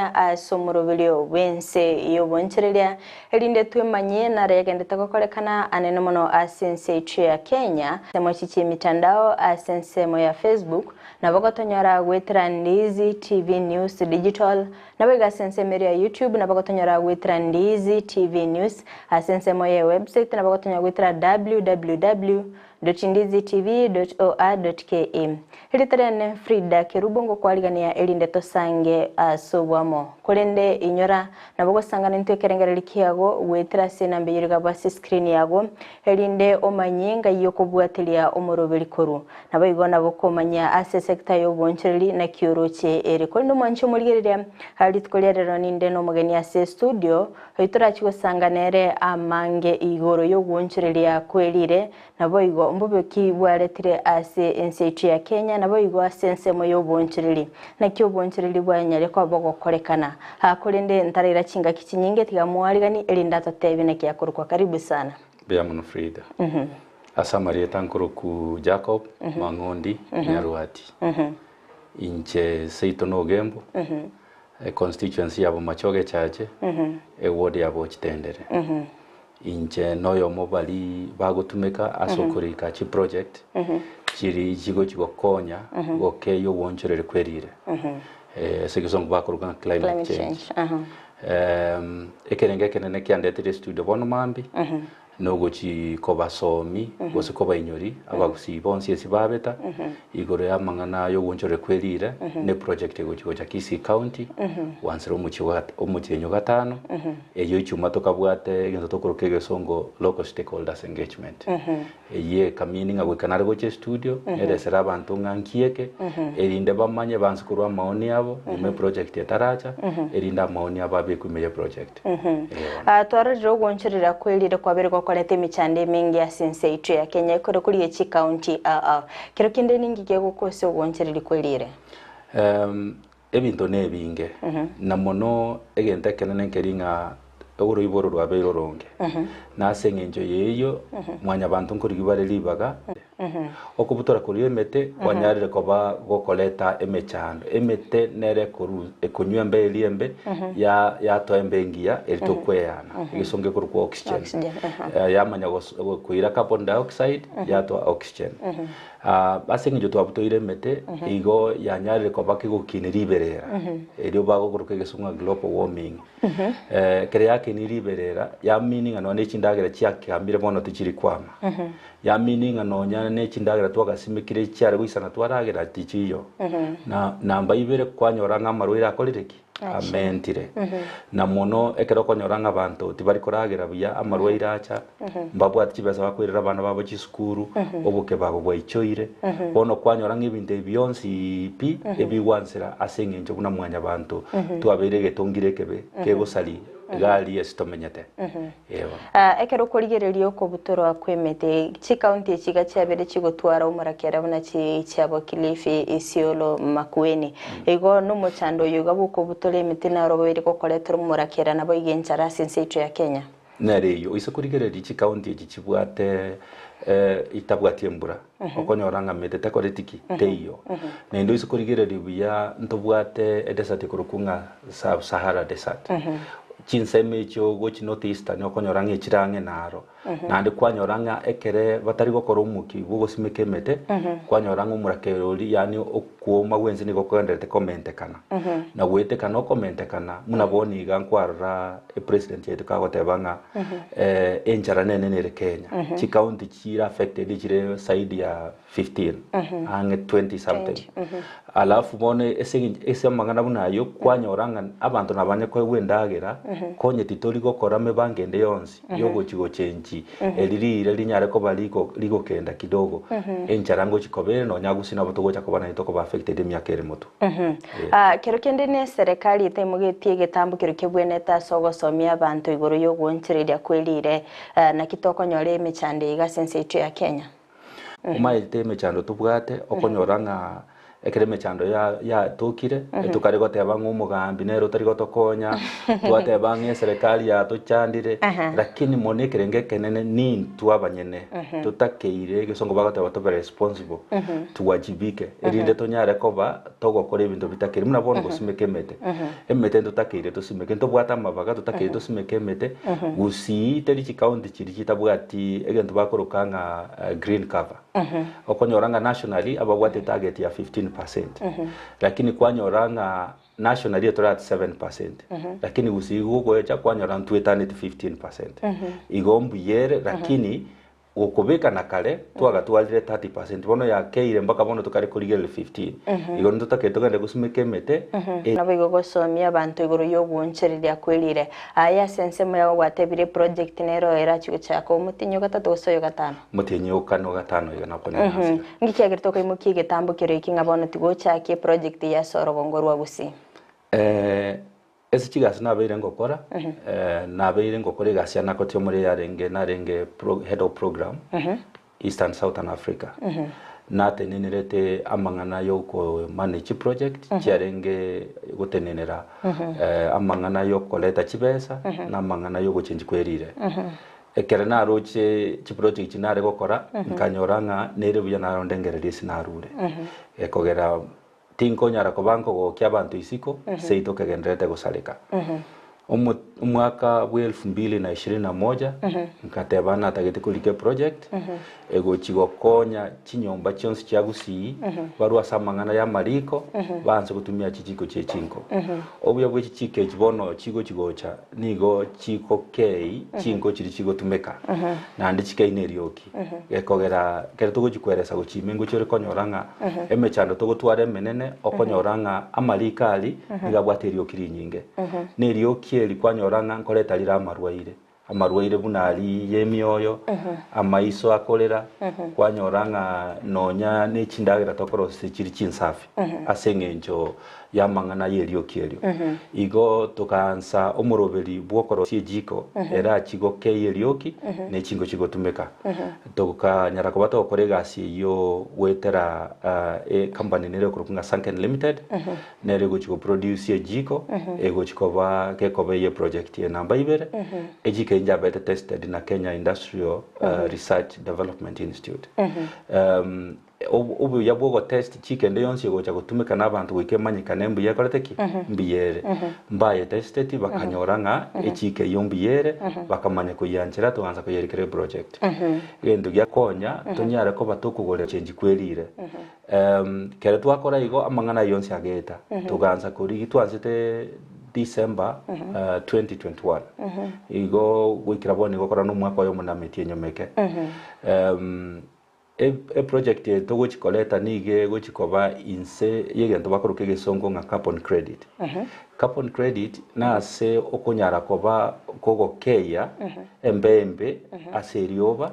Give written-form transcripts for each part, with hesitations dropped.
Kenya ase omoroberio bw'ense y'obonchereria, erinde twemanyie nare yagendete gokorekana anene mono ase ense yaito ya Kenya. Ensemo echi chi'emitandao ase ensemo ya Facebook, nabo gotonyora goetera Ndizi TV News Digital, Naboigo ase ensemo eria ya YouTube nabo gotonyora goetera Ndizi TV News, ase ensemo ye website nabo gotonyora goetera www dot ndizi tv dot or dot ke. Erieta riane Frida Kerubo ngokwarigania erinde tosange ase oboamo. Korende inyora nabo gosangana intwe ekerengererio kiago goetera ase enamba eyio rigabwo ase escreen yago erinde omanye ngai okobwateria omoroberi korwa. Naboigo nabo komanya ase esecta y'obonchoreri naki oroche ere. Korende omwanche omorigereria, rituko ria rero ninde nomogeni ase estudio, oyio torachi gosanga nere amange igoro y'ogwonchoreria kwe rire, naboigo mbobe ki bwaretire ase ense yaito ya Kenya, naboigo ase ensemo y'obonchoreri. Naki obonchoreri bwanyare koba bogokorekana. Korende ntaraira chingaki chinyinge tiga mwarigani erinde atotebie naki akorokwa. Karibu sana. Mbuya mono Frida. Ase amarieta nkoroku Jacob Mang'ondi Nyarwati. Inche seito na Ogembo, econstituency ya Bomachoge Chache, eward ya Bochitendere. Inche noyomo baria bagotumeka ase okorika chiproject chiri chigochi gokonya gokeyia obwonchoreri kwe rire. Ase egesongo bakoroka ng'a climate Climate change. change, aha. Ekerengo ekenene kiandetire estudio bono mambia, Nogochi kobasomi, gose kobainyori abagusii bonsi ase babeta, igoro y'amang'ana ay'ogwonchorera kwe riire, ne project egochi gocha Kisii County, gwansera omochie gwa omotienyi o gatano, eyio echuma tokabwate egento tokoroka egesongo local stakeholders engagement. Eyio ekamini ng'a goika nare gocha estudio, neresere abanto ng'a nki eke, erinde bamanye banse korwa amaoni abo, nyuma eproject etaracha, erinde amaoni abo abekwe ime y'eproject. Aa, twarorire ogwonchorera kwerire kwabere gokoreta emechando emenge ase ense yaito ya Kenya ekore koria chicounty aa. Kero kende ninki kegokosia ogwonchoreria kwerire? Ebinto nebinge, na mono egento ekenene nkeri ng'a oroiboro rwabeire oronge, na ase eng'encho y'eyio mwanyabanto nkorigia bare ribaga, Okobutora koria emete kwanyarire koba gokoreta emechando. Emete nere ekoru ekonywa embe eria embe ya yatoa embe engiya eri tokweyana. Egesongo gekorokwa oxygen. Oxygen, aha. Eh, yamanya gos koira carbon dioxide yatoa oxygen. Ah, ase eng'encho twabutoire emete igo yanyarire koba kegokina riberera erio bagokoroka egesongo ng'a global warming. Ekero yakinire riberera yamini ng'a nonya ne chindagera chiakiambire bono tichiri kwama. Yamini ng'a nonya ne chindagera twagasimekire chiare goisana twaragera tichiyo. Na namba ibere kwanyora ng'a amarwaire akorire ki? Amentire. Na mono ekero okonyora ng'a abanto tibari koragera buya amarwaire acha, mbabwati chibesa bakoirera abana babo chisukuru, obokebago bwaichoire. Bono kwanyora ng'a ebinto ebi bionsi pi ebigwansera ase eng'encho buna mwanyabanto twabeire egetongire ekebe kegosaria egari ase tomenyete. Eeh. Ekero okorigereria okobutorwa kw'emete, chikaunti echi iga chiabeire chigotwara omorakera buna chiabo Kilifi, Isiolo, Makueni. Igo nomochando oyo iga bw'okobutora emete naro obeire gokoretera omorakera naboigo enchara ase ense yaito ya Kenya. Nere eyio, oise korigereria chikaunti echi chibwate itabwati embura, okonyora ng'a mete tekoreti ki? Teiyo. Naende oise korigereria buya ntobwate edesert ekorokwa ng'a Sub Sahara Desert. Chinsemo echio gochia North Eastern okonyora ng'a echire ang'e naro. Naende kwanyora ng'a ekere batari gokora omokia bw'ogosimeka emete, kwanyora ng'a omorakera oria yaani okwoma gwensi nigo kogendererete komentekana. Na goetekana okomentekana, buna bono iga nkwarora epresident yaito kagoteba ng'a enchara nene nere Kenya. Chicounty chire affected chire zaidi ya 15 ang'e 20 something. Alafu bono ase eng'encho ase amang'ana buna ayio kwanyora ng'a abanto nabanye koegwa endagera konye titori gokora mebango ende yonsi yogochi gochenchi eri riire rinyare koba rigo rigokenda kidogo enchara ngochi koba ere nonya gose nabo togocha koba naintwe tokoba affected emiaka ere motwe. Ah, kero kende ne eserekari etaimogetie egetambo keria kebwenerete ase ogosomia abanto igoro y'ogwonchoreria kwe riire, naki tokonyora emechando eye iga ase ense yaito ya Kenya. Omaete emechando tobwate, okonyora ng'a Ekero emechando ya yatokire, tokare goteba ng'a omogambi nere otari gotokonya, twateba ng'a eserekari yatochandire, lakini mono ekerengo ekenene nintwe abanyene totakeire egesongo bagoteba tobe responsible, tuwajibike, erinde tonyare koba togokora ebinto bitakeire. Buna bono gosimeka emete, emete ntotakeire tosimeke, ntobwate amabaga totakeire tosimeke emete, gusii teri chikaunti chiria chitabwati egento bakoroka ng'a green cover. Okonyora ng'a nationally ababwate etarget ya 15 percent, lakini kwanyora ng'a nationally etore at 7 percent, lakini gusii gogoecha kwanyora ntwetaneti 15 percent. Igo mbuya ere lakini gokobeka na kare twagatwarire 30 percent bono yakeire mpaka bono tokare korigereria 15. Igo ntotakeire togende gosimeka emete. Naboigo gosomia abanto igoro y'ogwonchoreria kwerire. Aye ase ensemo yao gwatebire eproject nero erachie gochaka omotienyi ogatato gose oyo gatano. Omotienyi o kane o gatano iga nakonyora nasira. Nki kiagerete okaimokia egetambo keria eke ng'a bono tigochakia eproject eye ase orogongo rwa Gusii? Ase chigasi nabeire ngokora, nabeire ngokora egasi ya Nakotia omore yarenge narenge pro head of program East and Southern Africa. Natenenerete amang'ana ya oko manage chiproject chiarenge gotenenera amang'ana ya okoreta chibesa na amang'ana ya ogochengi kwe rire. Ekero naroche chiproject echi nare gokora, nkanyora ng'a nere buya naro ndengererie ase narure. Ekogera tinkonyara koba nkogokia abanto isiko, seito kegendererete gosareka. Omo omwaka bwa elfu mbili na ishirini na moja, nkateba natagete korika eproject, egochi gokonya chinyomba chionsi chia Gusii, barwe ase amang'ana ya amariko, baanse gotumia chichiko chie chinko. Obuya bwe chichiko echi bono chigochi gocha, nigo chigokei chinko chiria chigotumeka, naende chikei na erioki. Gekogera ekero togochi kweresa gochia ime ngochia ore konyora ng'a emechando togotwara emenene, okonyora ng'a amariko aria nigo abwate erioki rinyinge. Na erioki eri kwanyora ng'a nkoreta rire amarwaire, amarwaire buna aria ya emioyo, amaiso akorera, kwanyora ng'a nonya ne chindagera tokorosia chiri chinsafi ase eng'encho y'amang'ana y'erioki erio. Igo tokaansa omoroberi bw'okorosia ejiko erachie gokeyia erioki ne chinko chigotumeka. Tokanyara koba togokora egasi eyio goetera ecompany nere ekorokwa ng'a Sanken Limited, nere egochia goproduce ejiko egochia koba gekoba eye project ye namba ibere. Ejiko eye yabete tested na Kenya Industrial Research Development Institute. Obuya bw'ogotest chiko ende yonsi egocha gotumeka nabanto goika emanyekane mbuya ekorete ki? Mbuya ere. Mbayetesteti bakanyora ng'a echiko eyio mbuya ere, bakamanya koyianchera togansa koyerikera eproject. Egento giakonya tonyare koba tokogora change kwerire. Kero twakora igo amang'ana ayio onsi ageta, togansa korigia twansete December 2021 igo goikera bono igo korora nomwaka oyomo na emetienyi emeke. Eproject eye togochi koreta nigo egochi koba inse y'egento bakoroka egesongo ng'a carbon credit. Carbon credit nase okonyara koba kogokeyia embe embe ase erioba,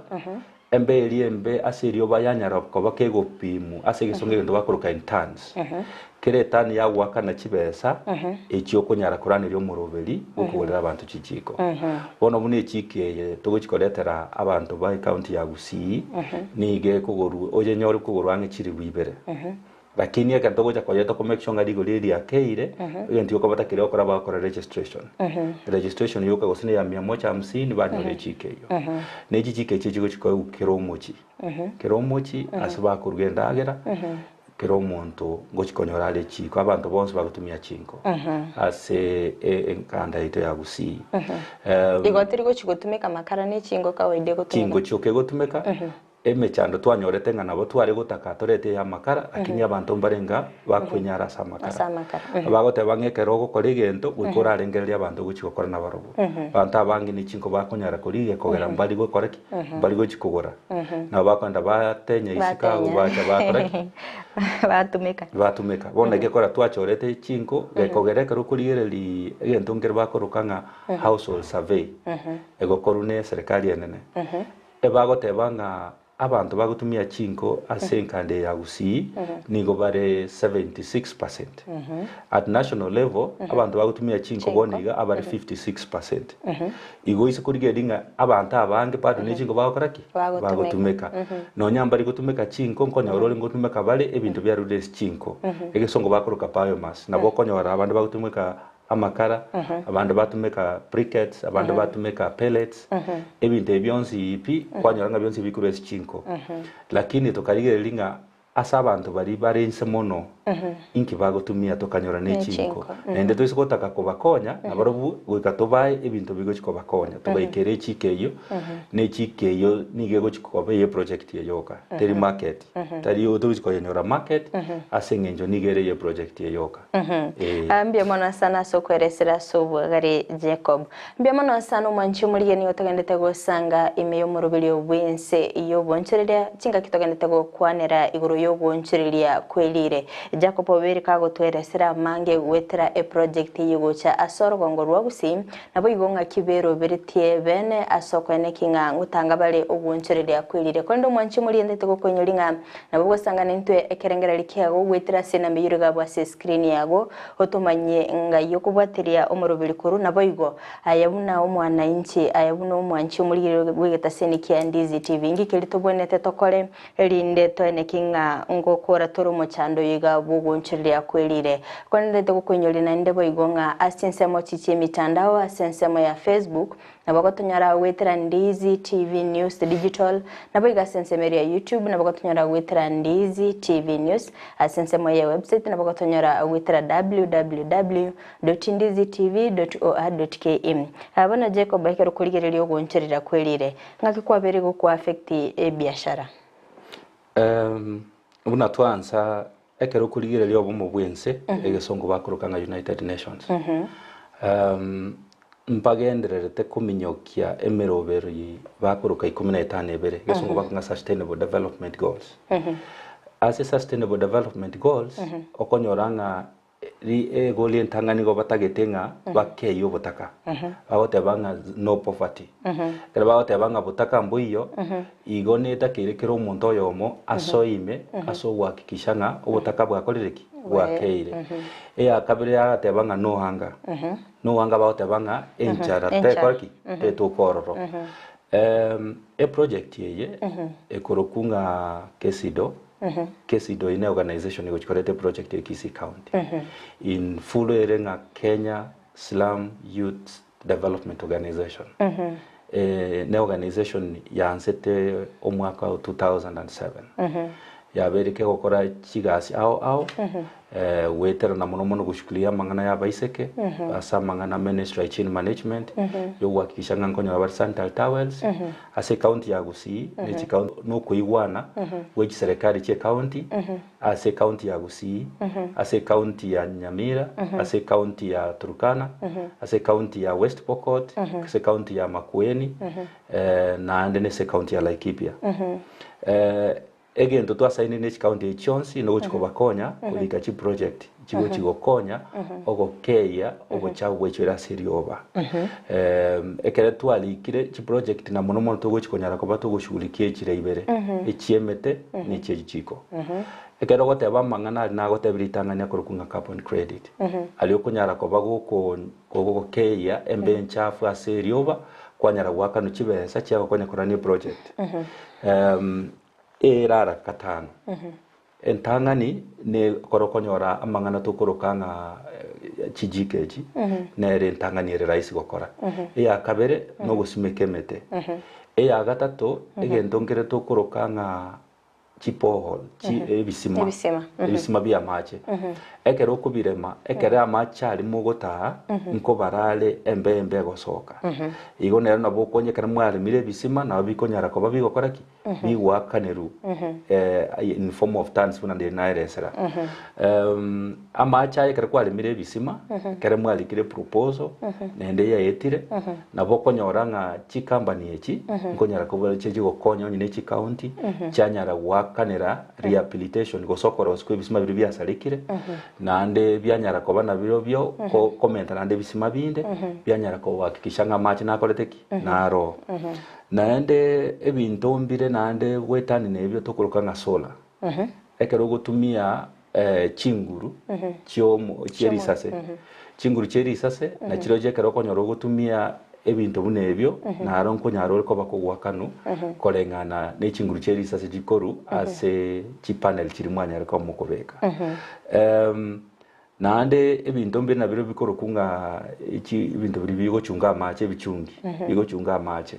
embe eria embe ase erioba yanyara koba kegopimu ase egesongo egento bakoroka in tons. Kera etani yagoakana chibesa echio okonyara koraneria omoroberi bw'okogorera abanto chichiko. Bono buna echiko eye togochi koretera abanto ba ecounty ya Gusii, nigo ekogorwa oyenyore kogorwa ang'e chiribu ibere. Lakini ekero togocha koyeta oko make sure ng'a rigori eri riakeire, egento giokoba keria gokora bagokora registration. Registration yoka gose ne ya mia moja hamsini banyora echiko eyio. Na echichiko echio chigochi koegwa kera omochie, kera omochie ase bakoruga endagera. Kera omonto ngochia konyora are chinko, abanto bonsi bagotumia chinko ase enkanda yaito ya Gusii. Igo teri gochia gotumeka makara ne chinko kawaida egotumeka. Chinko chioka egotumeka, emechando twanyorete ng'a nabo tware gotaka torete eya amakara, lakini abanto mbare ng'a bakwenyara ase amakara. Ase amakara. Bagoteba ng'a ekero ogokora egento, goika orarengererie abanto ogochia gokora nabarobwo. Abanto abange ne chinko bakonyara korigia kogera mbari gokora ki? Mbari gochia kogora. Nabo bakoenda batenya isiko agwo bacha bakora ki? Batumeka. Batumeka. Bono egekora twachorete chinko, gekogera ekero okorigereria egento nkere bakoroka ng'a household survey, egokorwa ne eserekari enene, ebagoteba ng'a. Abanto bagotumia chinko ase enkanda eye ya Gusii nigo bare 76 percent. At national level, abanto bagotumia chinko bono iga abare 56 percent. Igo ase korigereria ng'a abanto abange bado ne chinko bagokora ki? Bagotumeka. Bagotumeka. Nonya mbari gotumeka chinko nkonyora ore ngotumeka bare ebinto biarure ase chinko. Egesongo bakoroka biomass. Nabo okonyora abande bagotumeka amakara, abande batumeka briquettes, abande batumeka pellets, ebinto ebi bionsi pi, kwanyora ng'a bionsi bikorwa ase chinko. Lakini tokarigereria ng'a ase abanto baria bare inse mono, inki bagotumia tokanyora ne chinko. Naende toise gotaka kobakonya, nabarobwo goika tobae ebinto bigochi kobakonya, togaikera echiko eyio, na echiko eyio nigo egochi koba eye project eye yoka, teri market, tari togochi koyenyora market, ase eng'encho nigo ere eye project eye yoka. Ee. Ah, mbuya mono sana ase okweresera ase obwagare Jacob. Mbuya mono sana omwanchi omorigeni otogendete gosanga ime y'omoroberio bw'ense y'obonchoreria chingaki togendete gokwanera igoro y'ogoonchoreria kwerire. Jacob obeire kagotweresera amange goetera eproject eye gocha ase orogongo rwa Gusii naboigo ng'aki beroberetie bene ase okoeneki ng'a ngotanga bare ogoonchoreria kwerire. Korende omwanchi omorientete gokoinyori ng'a Nabo gosangana intwe ekerengererio kiago goetera ase enamba eyio rigabwe ase escreen yago, otomanyie ng'ai okobwatiria omoroberi korwa, naboigo aye buna omwanainchi, aye buna omwanchi omorigereria bw'egetaseni kia Ndizi TV. Inki keria tobwenerete tokore erinde toeneki ng'a ngokora tore omochando oyo iga bw'ogoonchoreria kwerire? Korende togokoinyoria naende boigo ng'a ase chinsemo chi chi'emitandao ase ensemo ya Facebook, Nabo gotonyora goetera Ndizi TV News Digital, naboigo ase ensemo eria ya YouTube nabo gotonyora goetera Ndizi TV News, ase ensemo ye website nabo gotonyora goetera www.ndizitv.or.ke. Aa bono Jacob ekero okorigereria ogoonchorera kwerire, ng'aki kwabeire gokwa affect ebiashara? Buna twansa ekero okorigereria obomo bw'ense, egesongo bakoroka ng'a United Nations, mbagendererete kominyokia emeroberi bakoroka ikomi na etano ebere, egesongo bakoroka ng'a Sustainable Development Goals. Ase Sustainable Development Goals, okonyora ng'a Ri egoli entang'ani igo batagete ng'a bakeyie obotaka, bagoteba ng'a no poverty. Ekero bagoteba ng'a botaka mboiyo, igo netakeire kera omonto oyomo asoe ime ase ogohakikisha ng'a obotaka bwakorire ki? Bwakeire. Eya kabere yagateba ng'a no hunger, no hunger bagoteba ng'a enchara tekora ki? Tetoka ororo. Eproject eye ekorokwa ng'a KESIDO, KESIDO eye ne organization egochi koreta eproject eye Kisii County. In full ere ng'a Kenya Slum Youth Development Organization. Ne organization yaansete omwaka o 2007. Yabeire kegokora chigasi ao ao, goeterana mono mono goshughulikia amang'ana ya abaiseke, ase amang'ana menstrual hygiene management, yogohakikisha ng'a nkonyora bare sanitary towels, ase ecounty ya Gusii, ne chicounty nokoigwana gwe chiserekari chie county, ase ecounty ya Gusii, ase ecounty ya Nyamira, ase ecounty ya Turkana, ase ecounty ya West Pokot, ase ecounty ya Makueni, naende nase ecounty ya Laikipia. Egento twasainire ne chicounty echi chionsi nogochi kobakonya korika chiproject chigochi gokonya ogokeyia obochafu bwaichoire ase erioba. Ekero twarikire chiproject na mono mono togochi konyara koba togoshughulikia echire ibere, echiemete na echie richiko. Ekero ogoteba amang'ana aria nagotebia ritang'ani akorokwa ng'a carbon credit, aria okonyara koba goko gokeyia embe enchafu ase erioba kwanyara goakanwa chibesa chiagokonya korania eproject. Erara gatano. Entang'ani nekoro okonyora amang'ana tokoroka ng'a chijiko echi, nere entang'ani ere rahisi gokora. Eya kabere, nogosimeka emete. Eya gatato, egento nkere tokoroka ng'a chiborehole, chi ebisima, Ebisima. ebisima bia amache. Ekero okobirema, ekero amache aria mogotaa, nkobara are embe embe egosoka. Igo nero nabo okonya ekero mwaremire ebisima, nabo bikonyara koba bigokora ki? Bigoakanerwa in form of tons buna ndiri naeresera. Amache aya ekero kwaremire ebisima, ekero mwarikire eproposal, naende yaetire, nabo okonyora ng'a chicompany echi, nkonyara koba chigokonya onye ne chicounty, chianyara goakanera rehabilitation gose okorosia kwa ebisima biria biasarekire, naende bianyara koba nabirobio ko komenta naende ebisima binde, bianyara kohakikisha ng'a amache nakorete ki? Naroo. Naende ebinto mbire naende goetania na ebio tokoroka ng'a solar. Ekero ogotumia chinguru chiomo chie risase, chinguru chie risase nachirochio ekero okonyora ogotumia ebinto buna ebio naro nkonyara ore koba kogoakanwa koreng'ana ne chinguru chie risase chikoru ase chipanel chiria mwanyare koba mokobeka. Naende ebinto mbire nabirobio bikorokwa ng'a echi ebinto biria bigochunga amache ebichungi, bigochunga amache.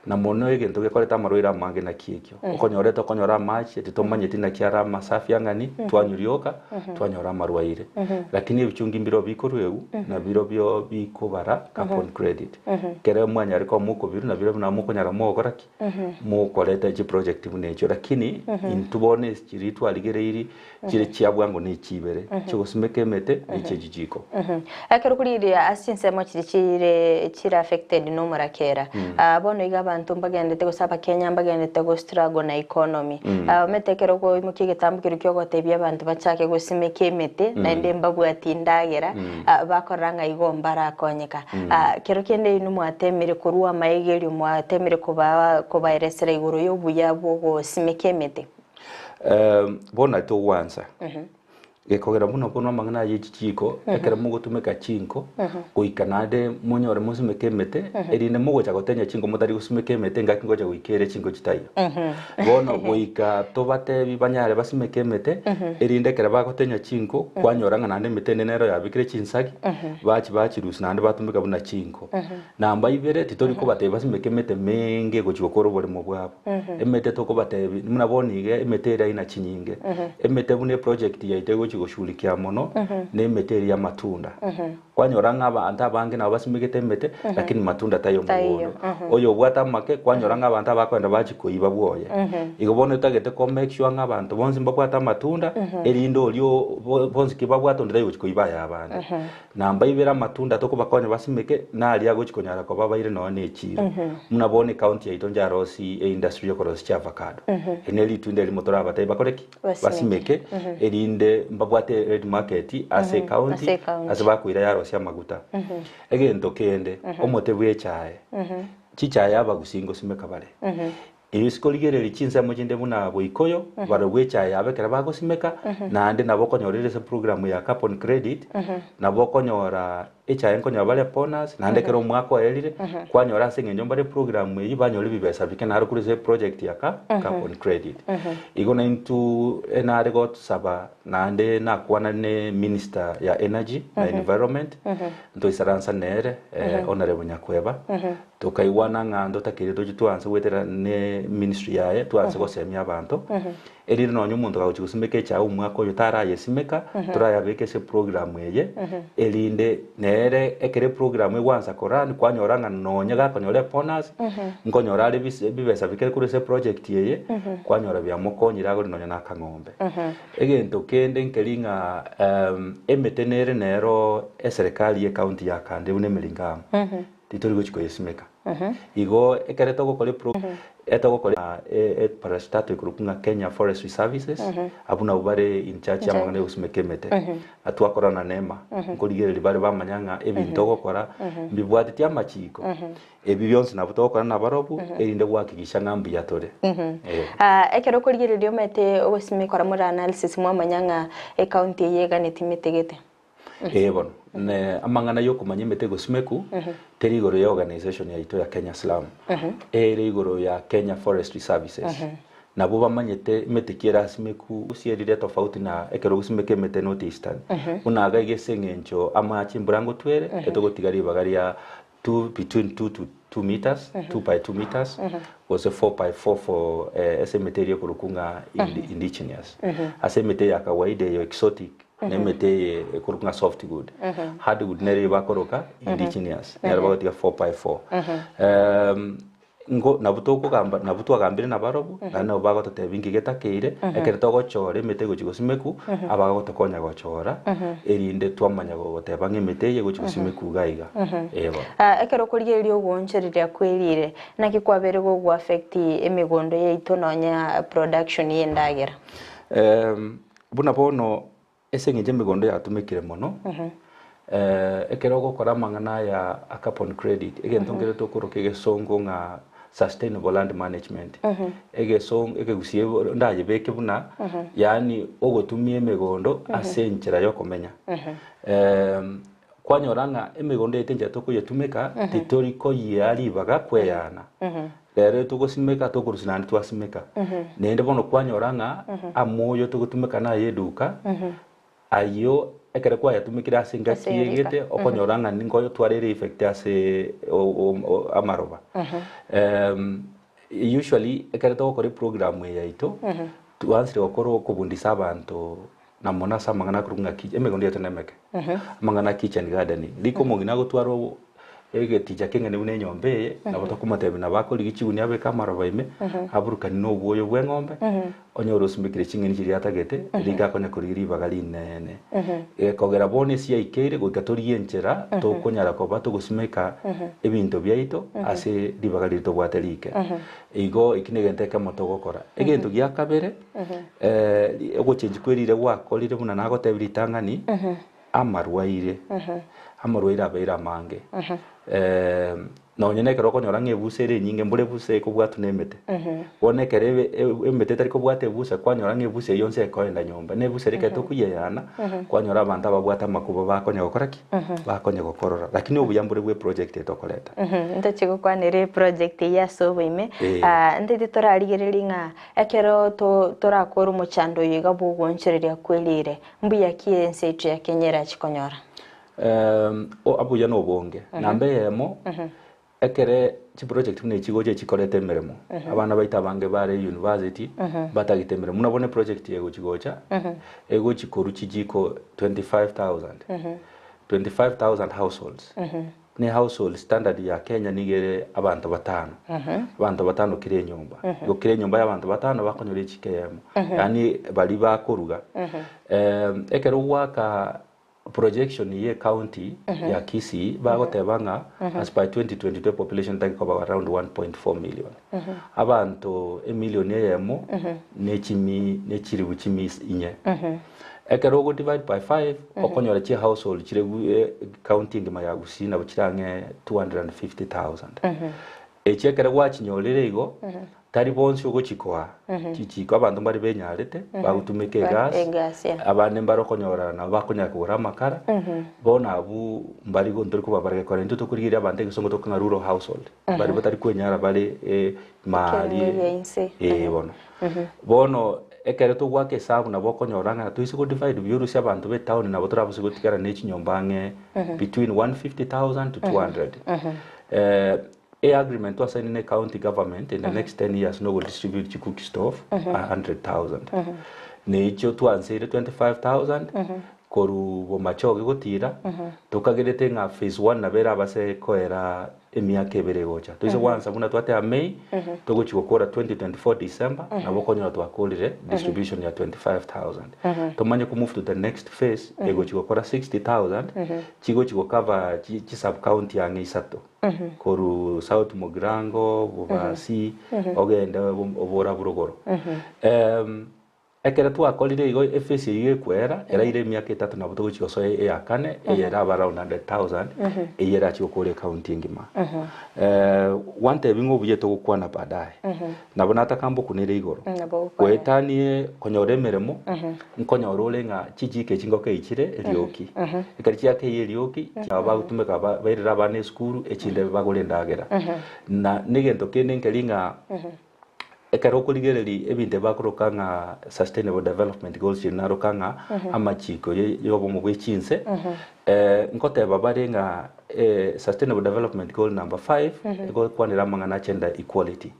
Na mono egento gekoreta amarwaire amange naki ekio. Okonyorete okonyora amache, titomanyeti naki are amasafi ang'ani, twanywa rioka, twanyora amarwaire. Lakini ebichungi mbirobio bikorwegwa, nabirobio bikobara carbon credit. Ekero mwanyare koba mokobirwa, nabirobio nabo mokonyara mogokora ki? Mokoreta chiproject buna echio. Lakini intwe bono ase chiria twarigereirie, chire chia bwango ne chibere, chigosimeka emete ne chie chichiko. Ekero korigereria ase chinsemo chiria chire chire affected nomorakera, bono iga abanto mbagenderete gose abakenya mbagenderete go struggle na economy. Omanyete ekero okoimokia egetambo keria kia ogotebia abanto bachake gosimeka emete naende mbabwati endagera, bakorora ng'a igo mbarakonyeka. Kero kende inwe mwatemire korwa amaegerio mwatemire koba kobaeresera igoro yobuya bwa ogosimeka emete. Bono nari togwansa, gekogera buna bono amang'ana aya echichiko, ekero mogotumeka chinko, goika naende monyore mosimeke emete, erinde mogocha gotenya chinko motari gosimeka emete engaki ngocha goika ere chinko chitaiyo. Bono goika tobatebi banyare basimeke emete, erinde ekero bagotenya chinko, kwanyora ng'a naende emete ende nero yabekire chinsagi, bachi bachirusia naende batumeka buna chinko. Namba ibere, titori kobatebia basimeke emete menge gochia gokora oboremo bwabo. Emete tokobatebia, buna bono iga emete ere aina chinyinge. Emete buna eproject yaito egochia goshughulikia mono, na emete eria y'amatunda. Kwanyora ng'a abanto abange nabo basimegete emete, lakini matunda taiyo Taiyo, mogondo. Oyo obwate amake, kwanyora ng'a abanto abakoenda bachia koiba bwoye. Igo bono etagete ko make sure ng'a abanto bonsi mbabwate amatunda, erinde oria o bonsi ki babwate onde tari gochia koiba ayabande. Namba ibere amatunda tokobakonya basimeke naria agochi konyara koba abaire nonya ne echiro. Buna bono ecounty yaito njarosi eindustry yokorosia chiavacado. Eri ne ritunda erimo torabatebi bakore ki? Basimeke. Basimeke erinde mbabwate ready market ase ecounty Ase ecounty. ase bakoira yarosia amaguta. Egento kende omote bwe echae, chichae abagusii ngosimeka bare. Erio isiko rigereria chinsemo chinde buna Boikoyo, barabwo echae yabo ekero bagosimeka, naende nabo okonyorera ase program ya carbon credit, nabo okonyora echae nkonyora bare bonus, naende ekero omwaka oerire, kwanyora ase eng'encho mbare program eyio banyora ebibesa bike naro korwa ase project ya ca carbon credit. Igo naintwe nare gosaba naende nakwana ne minister ya energy na environment, ntoisaransa nere Honourable Nyakweba, Tokaigwana ng'a ntotakeire toche twanse goetera ne ministry yaye twanse gosemia abanto, erinde nonye omonto kagochia gosimeka echae omwaka oyo tarayesimeka, torayabeke ase eprogram eye, erinde nere ekero eprogram egwansa korun kwanyora ng'a nonye gakonyora ebonus, nkonyora are bise bibesa bikere korwa ase eproject eye, kwanyora biamokonyire agore nonye na akang'ombe. Egento kende nkeri ng'a emete nere nero eserekari ye county yakandire buna emeringamu. Titori gochia koyesimeka. Igo ekere togokora epro etogokora parastatal ekorokwa ng'a Kenya Forestry Services, abwo nabwo bare in charge y'amang'ana ya gosimeka emete. Na twakorana na NEMA, nkorigereria bare bamanya ng'a ebinto ogokora mbibwateti amachiko, ebi bionsi nabo togokora nabarobwo, erinde gohakikisha ng'a mbuya tore. Eh. Ekero okorigereria omanyete ogosimeka more analysis mwamanya ng'a ecounty eye eganeti mete gete. Ee bono, ne amang'ana y'okomanya emete egosimeku teri igoro ya organization yaito ya Kenya Slum, ere igoro ya Kenya Forestry Services. Nabwo bamanyete emete ki erasimeku gose erire tofauti na ekero ogosimeka emete North Eastern. Buna iga iga ase eng'encho amache embura ngotwere, etogotiga ribaga ria two between 2 to 2 meters, 2 by 2 meters, gose 4 by 4 for eh, ase emete eria ekorokwa ng'a indi- indigenous. Ase emete ya kawaida eyo exotic, na emete eye ekorokwa ng'a softwood. Hardwood nere bakoroka indigenous, nero bagotiga 4 by 4. Em, Ngo nabwo tokogamba nabwo twagambire nabarobwo, naende nabo bagototebia inki getakeire, ekero togochora emete egochia gosimekwa, abagotokonya gochora, erinde twamanya goteba ng'a emete eye egochia gosimekwa iga iga. Ee bono. Ekero okorigereria ogoonchoreria kwerire, naki kwabeire gogo affect emegondo yaito nonya production y'endagera? Buna bono Ase engencho emegondo yatumekire mono, ekero ogokora amang'ana aya a carbon credit, egento nkere tokoroka egesongo ng'a sustainable land management. Egesongo ekegusii ndayebeke buna yaani ogotumia emegondo ase enchera ya okomenya. Kwanyora ng'a emegondo yaito enchera tokoyetumeka titori koyia ribaga kweyana. Rero togosimeka tokorusia naende twasimeka. Naende bono kwanyora ng'a amoyo togotumeka naye eduka ayio ekero kwayatumekire ase engaki egete okonyora ng'a nigo otwarire effect ase amaroba. Usually ekero togokora eprogram eye yaito twansire gokora okobundisa abanto na mono ase amang'ana akorokwa ng'a emegondo yaito nemeke. Amang'ana a kitchen gardening. Rika omong'ina agotwara egeticha keng'ene buna enyomba eye, nabo tokomotebia nabo akorigia chigunia abeke amaroba ime, aburukanie na obwoyo bwa eng'ombe, onyore osimekire ching'eni chiria atagete, rika akonya korigia ribaga rineene. Gekogera bono ase yaikeire goika torigie enchera tokonyara koba togosimeka ebinto biaito ase ribaga riria tobwate rike. Igo eki negento ekemo togokora. Egento gia kabere, ogochenchia kwe riria gwakorire buna nagotebia ritang'ani, amarwaire, amarwaire abeire amange. Nonye na ekero okonyora ng'a ebusa ere enyinge mbore ebusa ekobwatwa na emete. Bono ekero ebe emete etari kobwata ebusa kwanyora ng'a ebusa eyio yonsi ekoenda nyomba. Na ebusa eria ekero tokoyeyana, kwanyora abanto ababwate amakuba bakonya gokora ki? Bakonya gokorora. Lakini obuya mbore bwa eproject eye tokoreta. Ntochie gokwanera eproject eyio ase oboime, ntete torarigererie ng'a ekero torakore omochando oyo iga bwa ogoonchoreria kwerire, Mbuya ki ense yaito ya Kenya erache konyora? Obuya na obonge. Namba eyemo, ekere chiproject buna echi chigocha chikoreta emeremo, abana baito abange bare university, batagete emeremo. Buna bono eproject eye egochi gocha, egochi korwa chijiko 25,000, 25,000 households. Ne household standard ya Kenya nigo ere abanto batano, abanto batano kera enyomba. Igo kera enyomba ya abanto batano bakonyora echiko eyemo, yaani baria bakoruga. Ekero ogoaka projection ya ecounty ya Kisii bagoteba ng'a as per 2022 population etari koba around 1.4 million. Abanto emilion eyemo ne chimi ne chiribu chimi inye. Ekero ogo divide by five, okonyora chi household chire county engima ya Gusii nabo chire ang'e 250,000. Echi ekero gwachinyorire igo, tari bonsi ogochikoa chichiko, abanto mbare benyarete bagotumeka egas, Egas, yeah. abande mbare okonyora nabo bakonyara kogora amakara, bono abwo mbari ntori kobabara gekora intwe tokorigereria abanto egesongo tokong'a rural household, baria batari kwenyara bare maari Ekerengo gia inse. eh bono. Bono ekero togoaka esabu nabo okonyora ng'a toise go divide buya orusie abanto be town nabo torabase gotigara ne chinyomba ang'e between 150,000 to 200. E agreement twasaini ne county government in the next 10 years nogo distribute chi cook stove 100,000. Neicho twanseire 25,000 korwa Bomachoge gotira tokagerete ng'a phase one nabo erabase koera emiaka ebere egocha. Toise gwansa buna twateba May, togochia gokora 2024 December, nabo okonyora twakorire distribution ya 25,000. Tomanye ko move to the next phase, egochia gokora 60,000, chigochia go cover chi sub county ang'e isato. Korwa South Mugirango, Bobasi, ogende Oborabu rogoro. Ekero twakorire igo efesi eyio ekwera, eraire emiaka etato nabo togochia gosoa eya kane, eye erabe around 100,000, eyio erachie gokora ecounty engima. Gwantebi ng'a obuya togokwana baadaye. Nabo nataka mbokunere igoro. Nabo ogokwana. Goetanie konyora emeremo, nkonyora ore ng'a chichiko echi ngokei chire erioki. Ekero chiakeiyo erioki, nabo bagotumeka bairere abana esukuru, echinde bagore endagera. Na negento kende nkeri ng'a. Ekero okorigereria ebinto ebi bakoroka ng'a sustainable development goals chiria naroka ng'a amachiko y'obomo bwe chinse, nkoteba bare ng'a sustainable development goal number five egokwanera amang'ana a gender equality.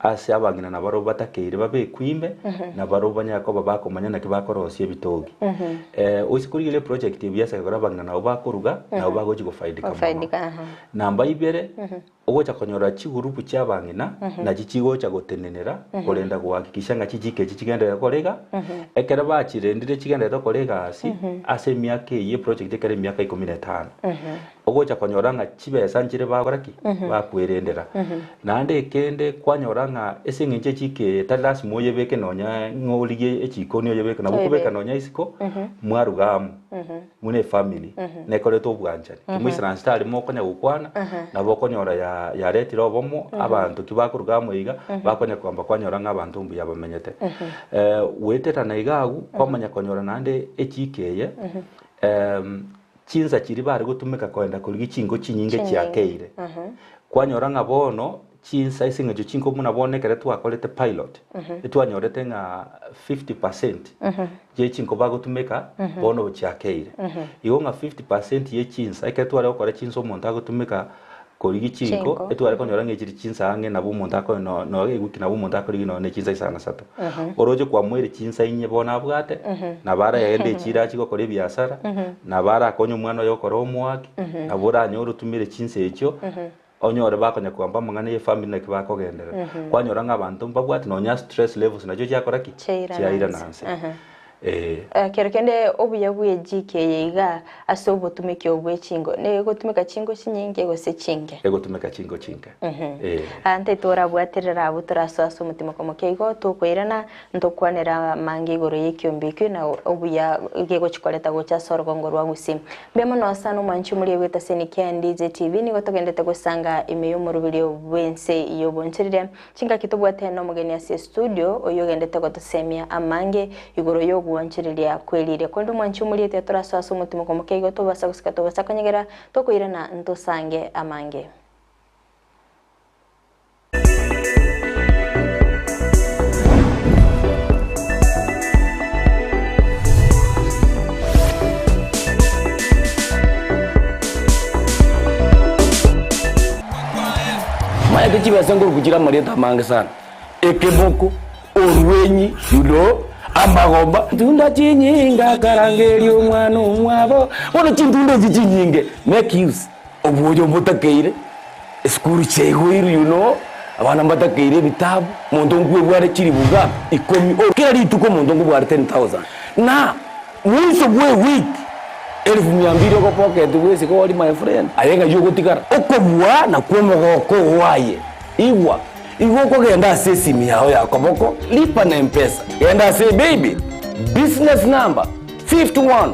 Ase abang'ina nabarobwo batakeire babekwe ime, nabarobwo banyare koba bakomanya naki bakorosia ebitogi. Oise korigereria eproject eye buya ase ekero abang'ina nabo bakoruga, nabo bagochi gofaidika mono. Gofaidika, aha. Namba ibere, Ogocha konyora chigurupu chi'abang'ina nachio chigocha gotenenera korenda gohakikisha ng'a chichiko echi chigenderere gokora iga. Ekero bachirendire chigendererete gokora egasi ase emiaka eyio eproject ekero emiaka ikomi na etano. Ogocha konyora ng'a chibesa nchire bagokora ki? Bakwerendera. Naende ekende kwanyora ng'a ase eng'encho echiko eye tari lasima oyebeke nonya ng'a origie echikoni oyebeke, nabo okobeka nonya isiko mwaruga amo buna efamiri nekorete obwanchani. Kimoisaransete aria mokonya gokwana nabo okonyora ya yaretire obomo abanto ki bakoruga amo iga bakonya kogamba kwanyora ng'a abanto mbuya bamenyete. Goeterana iga agwo kwamanya konyora naende echiko eye Chinsa chiria bare gotumeka koenda korigia chinko chinyinge chiakeire. Kwanyora ng'a bono chinsa ase eng'encho chinko buna bono ekero twakorete pilot, etwanyorete ng'a 50% ye chinko bagotumeka bono chiakeire. Igo ng'a 50% ye chinsa ekero tware gokora chinsa omonto agotumeka korigia chinko, Chinko. etware konyora ng'a echiri chinsa ang'e nabo omonto ako no no ewiki nabo omonto akorigia nonya ne chinsa isano na isato. Oroche kwamoire chinsa inye bono abwate, nabo aragende echiro achie gokora ebiasara, nabo arakonye omwana oye gokora homework, nabo oranyore otumire chinsa echio, onyore bakonya kogamba amang'ana ya efamiri naki bakogenderera. Kwanyora ng'a abanto mbabwate nonya stress levels nachio chiakora ki? Chiairana Chiairana nse. nse. Aha. Ee. Ekero kende obuya bw'ejiko eye iga ase obotumeki obo bwe chingo, negotumeka chingo chinyinge gose chinke? Egotumeka chingo chinke. Ee. Ante torabwaterere abwo torasoe ase omotimoko moke igo, tokoirana ntokwanera amange igoro y'ekiombe ekio na obuya gegochi koreta gocha ase orogongo rwa Gusii. Mbuya mono sana omwanchi omoria bw'etase Nikia NDJ TV, nigo togendete gosanga ime y'omoroberio bw'ense y'obonchorire. Chingaki tobwate nomogeni ase estudio oyio ogendete gotosemia amange igoro y'ogwanchereria kw'eriire. Korende omwanchi omoriete torasoe ase omotimoko moke igo tobasa gosika tobasa konyegera tokoirana ntosange amange. Maete chibesa nkoruku chire amarieta amange sana, ekeboko, orwenyi, you know, amagomba. Chintunda chinyinge akarangeria omwana omwabo, bono chintunda echi chinyinge make use obwoyo mbotakeire, esukuru chiaigoirwe you know, abana mbatakeire ebitabu, omonto nkwebware chilifu ngapi? Ikomi, kera rituko omonto nkobware 10,000 na. Mwiso bw'ewiki elifu mia mbili ogopocket bwesike ori my friend, aye ng'ai ogotigara? Okobua nakwo omogoko oo aye. Igwa, igo okogenda ase esimi yao ya koboko, lipa na mpesa, genda ase paybill, business number 51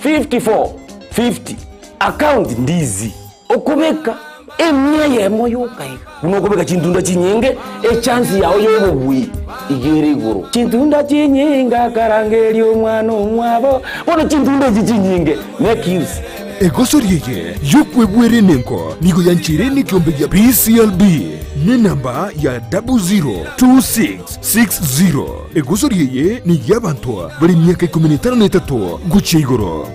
54 50, account ndizi. Okobeka emia eyemo yoka iga, buna okobeka chintunda chinyinge, echansi yao y'obobui iga ere igoro. Chintunda chinyinge akarangeria omwana omwabo, bono chintunda echi chinyinge make use. Egosori eye y'okwebwera enengo nigo yancheire nekiombe gia PCLB nenamba ya 002660. Egosori eye ney'abanto bare emiaka ikomi na etano na etato gochia igoro.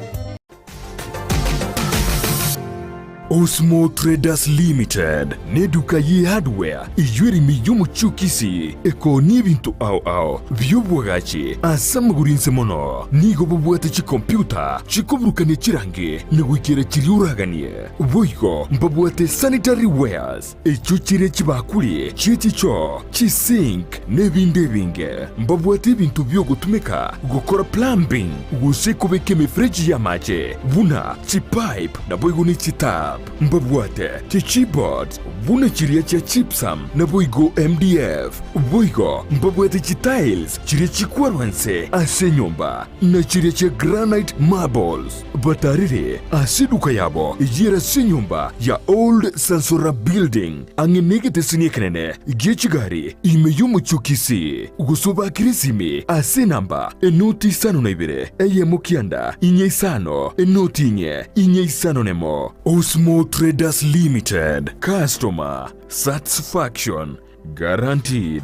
Osmo Traders Limited neduka ye hardware eyio ere ime y'omochie o Kisii ekoonia ebinto ao ao bi'obwagachi ase amagoro inse mono. Nigo bobwate chikompyuta chikoburukania chirangi na goikera chiria oraganie. Boigo mbabwate sanitary wares echio chire chibakuri chie chichoo, chisink na ebinde ebinge. Mbabwate ebinto bi'ogotumeka gokora plumbing gose kobeka emefereji y'amache buna chipipe naboigo ne chitap. Mbabwate chichipboards buna chiria chia gypsum naboigo MDF. Boigo mbabwate chitiles chiria chikwarwa inse ase enyomba na chiria chia granite marbles. Batarire ase eduka yabo eyio ere ase enyomba ya Old Sansora Building, ang'e negeteseni ekenene gie chigari ime y'omochie o Kisii, gose obakire esimi ase enamba enoti isano na ibere, eyemo kianda, inye isano, enoti inye, inye isano nemo. Osmo Traders Limited, Customer Satisfaction Guaranteed.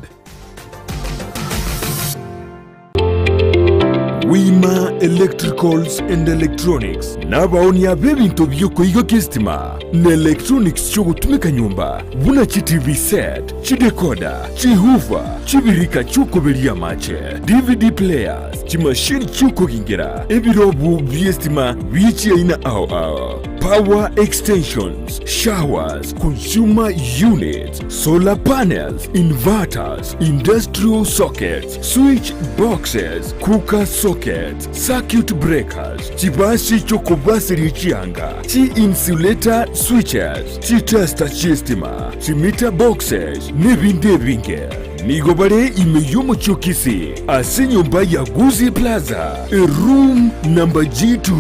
Wima Electricals and Electronics nabaonia b'ebinto bi'okoigokia esitima na electronics chi'ogotumeka nyomba buna chi TV set, chidecoder, chihoofer, chibirika chi'okoberia amache, DVD players, chimashini chi'okogingera, ebirobu bi'esitima bie chiaina ao ao, power extensions, showers, consumer units, solar panels, inverters, industrial sockets, switch boxes, cooker sockets. Sockets, circuit breakers, chibasi chi'okobaseria chianga, chi-insulator switches, chitester chi'estima, chimeter boxes, n'ebinto ebinge. Nigo bare ime y'omochie o Kisii ase enyomba ya Gusii Plaza, eroom number G2.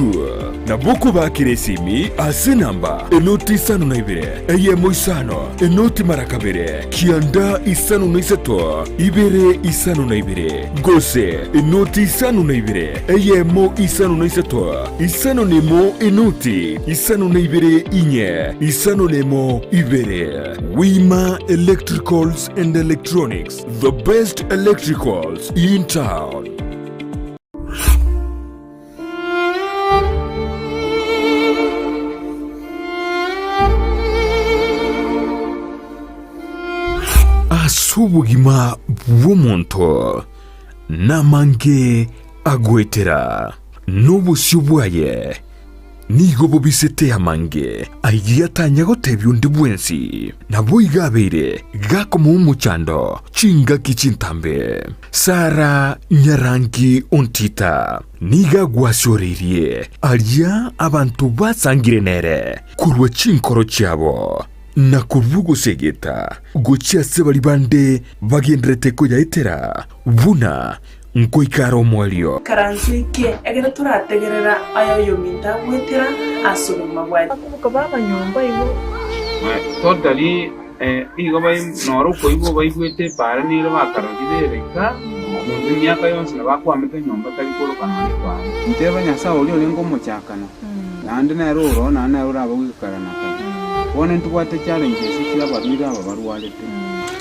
Nabo okobakera esimi ase enamba enoti isano na ibere, eyemo isano, enoti mara kabere, kianda isano na isato, ibere isano na ibere, gose enoti isano na ibere, eyemo isano na isato, isano na emo enoti isano na ibere inye, isano na emo ibere. Wima Electricals and Electronics, the best electricals in town. Ase obogima bw'omonto namange agoetera, na obosio bwaye nigo bobisete amange ayio atanya gotebia onde bwensi. Naboigo abeire gakomoa omochando chingaki chintambe. Sara nyarangi ontita nigo agwasioreirie aria abanto basangire nere korwa chinkoro chiabo, na korwa ogosegeta gochia ase baria bande bagenderete koyaetera buna nkoika are omoerio. Ikaranso eke, ekero torategerera aya oyominto agwetera ase obogima bwaye. Bakoboka baba nyomba igo. Totally nigo noro okoigwa baigwete epaara nere bakarorire ere iga, omonto emiaka yonsi nabo akwamete nyomba tari koroka nonya epaara. Nteba Nyasae oria orenge omochakano, naende nere oroo, naende nere orabe goika kare na kare. Bono ntobwate challenges chi'abarwaire aba barwarete.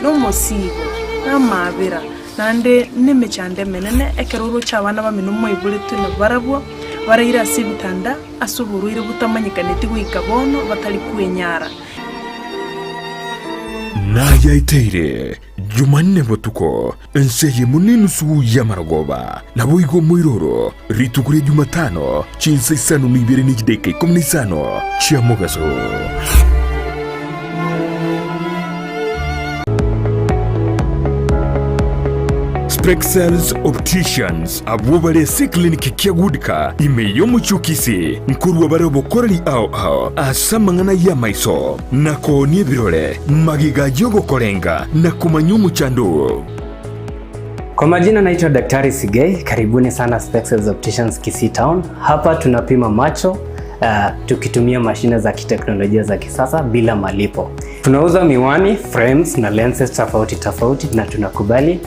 Nomosiibo, namaabera, naende nemechando emenene, ekero oroche abana bamino moiboretwe nabarabwo, baraire ase ebitanda ase oborwaire botamanyekaneti goika bono, batari kwenyara. Nayaeteire Jumanne botuko, ense eyemo nenusu y'amarogoba, naboigo omoiroro, rituko ria Jumatano, chinsa isano na ibere ne chidakika ikomi na isano chia mogaso. Spexels Opticians abwo bare ase eclinic kia Goodka ime y'omochie o Kisii nkorwa bare obokoreri ao ao ase amang'ana y'amaiso na koonia ebirore magega y'ogokorenga na komanya omochando oo. Kwa majina naitwa Daktari Sigei, karibuni sana Spexels Opticians Kisii Town. Hapa tunapima macho tukitumia mashine za kiteknolojia za kisasa bila malipo. Tunauza miwani, frames na lenses tofauti tofauti na tunakubali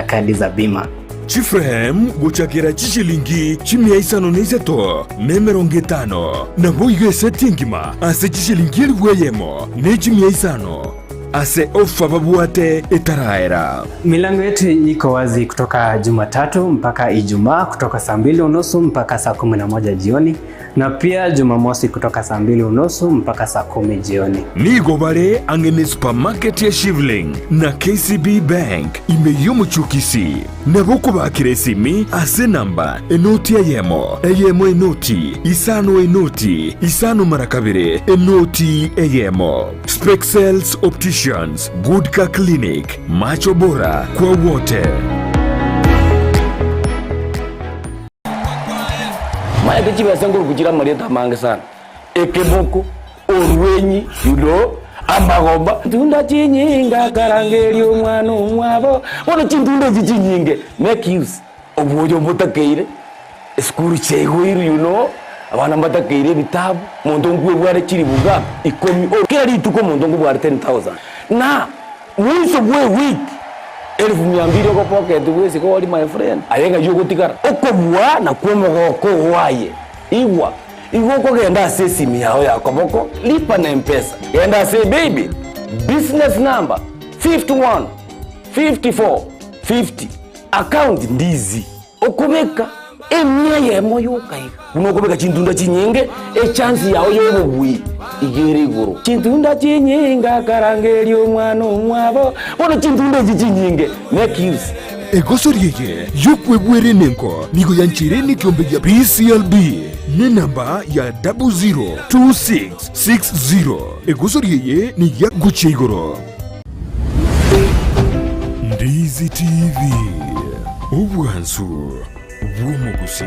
kadi za bima. Chiframe gochakera chishilingi chimia isano na isato na emerongo etano, naboigo eseti engima ase chishilingi elifu eyemo ne chimia isano ase ofa babwate etaraera. Milango yetu iko wazi kutoka Jumatatu mpaka Ijumaa kutoka saa 2:30 mpaka saa 11 jioni na pia Jumamosi kutoka saa 2:30 mpaka saa 10 jioni. Nigo bare ang'e ne supermarket ya Shivling na KCB Bank ime y'omochie o Kisii. Nabo okobakera esimi ase enamba enoti eyemo, eyemo enoti, isano enoti, isano mara kabere, enoti eyemo. Spexels Opticians, Good Car Clinic, macho bora kwa wote. Maete chibesa nkoruku chire amarieta amange sana, ekeboko, orwenyi, you know, amagoba. Tunda chinyinga karangeria omwana omwabo, bono chintunda echi chinyinge make use obwoyo mbotakeire, esukuru chiaigoirwe you know, abana mbatakeire ebitabu, monto nkwebware chiribu ngapi ikomi, kera rituko omonto nkobware 10,000 na mwisho bwa ewiki elfu mia mbili ogopocket bwesike ori my friend, aye ng'ai ogotigara, okobua nakwo omogoko oo aye, igwa, igo okogenda ase esimi yao ya koboko, lipa na mpesa, genda ase ebaby, business number 51 54 50, account ndizi, okobeka emia eyemo yoka iga, buna okobeka chintunda chinyinge, echance yao ya obobui iga ere igoro. Chintunda chinyinga karangeria omwana omwabo, bono chintunda echi chinyinge make use. Egosori eye y'okwebwera enengo nigo yancheire nekiombe gia PCLB nenamba ya 002660. Egosori eye niya gochia igoro. Ndizi TV, obwansu. bw'omogusii.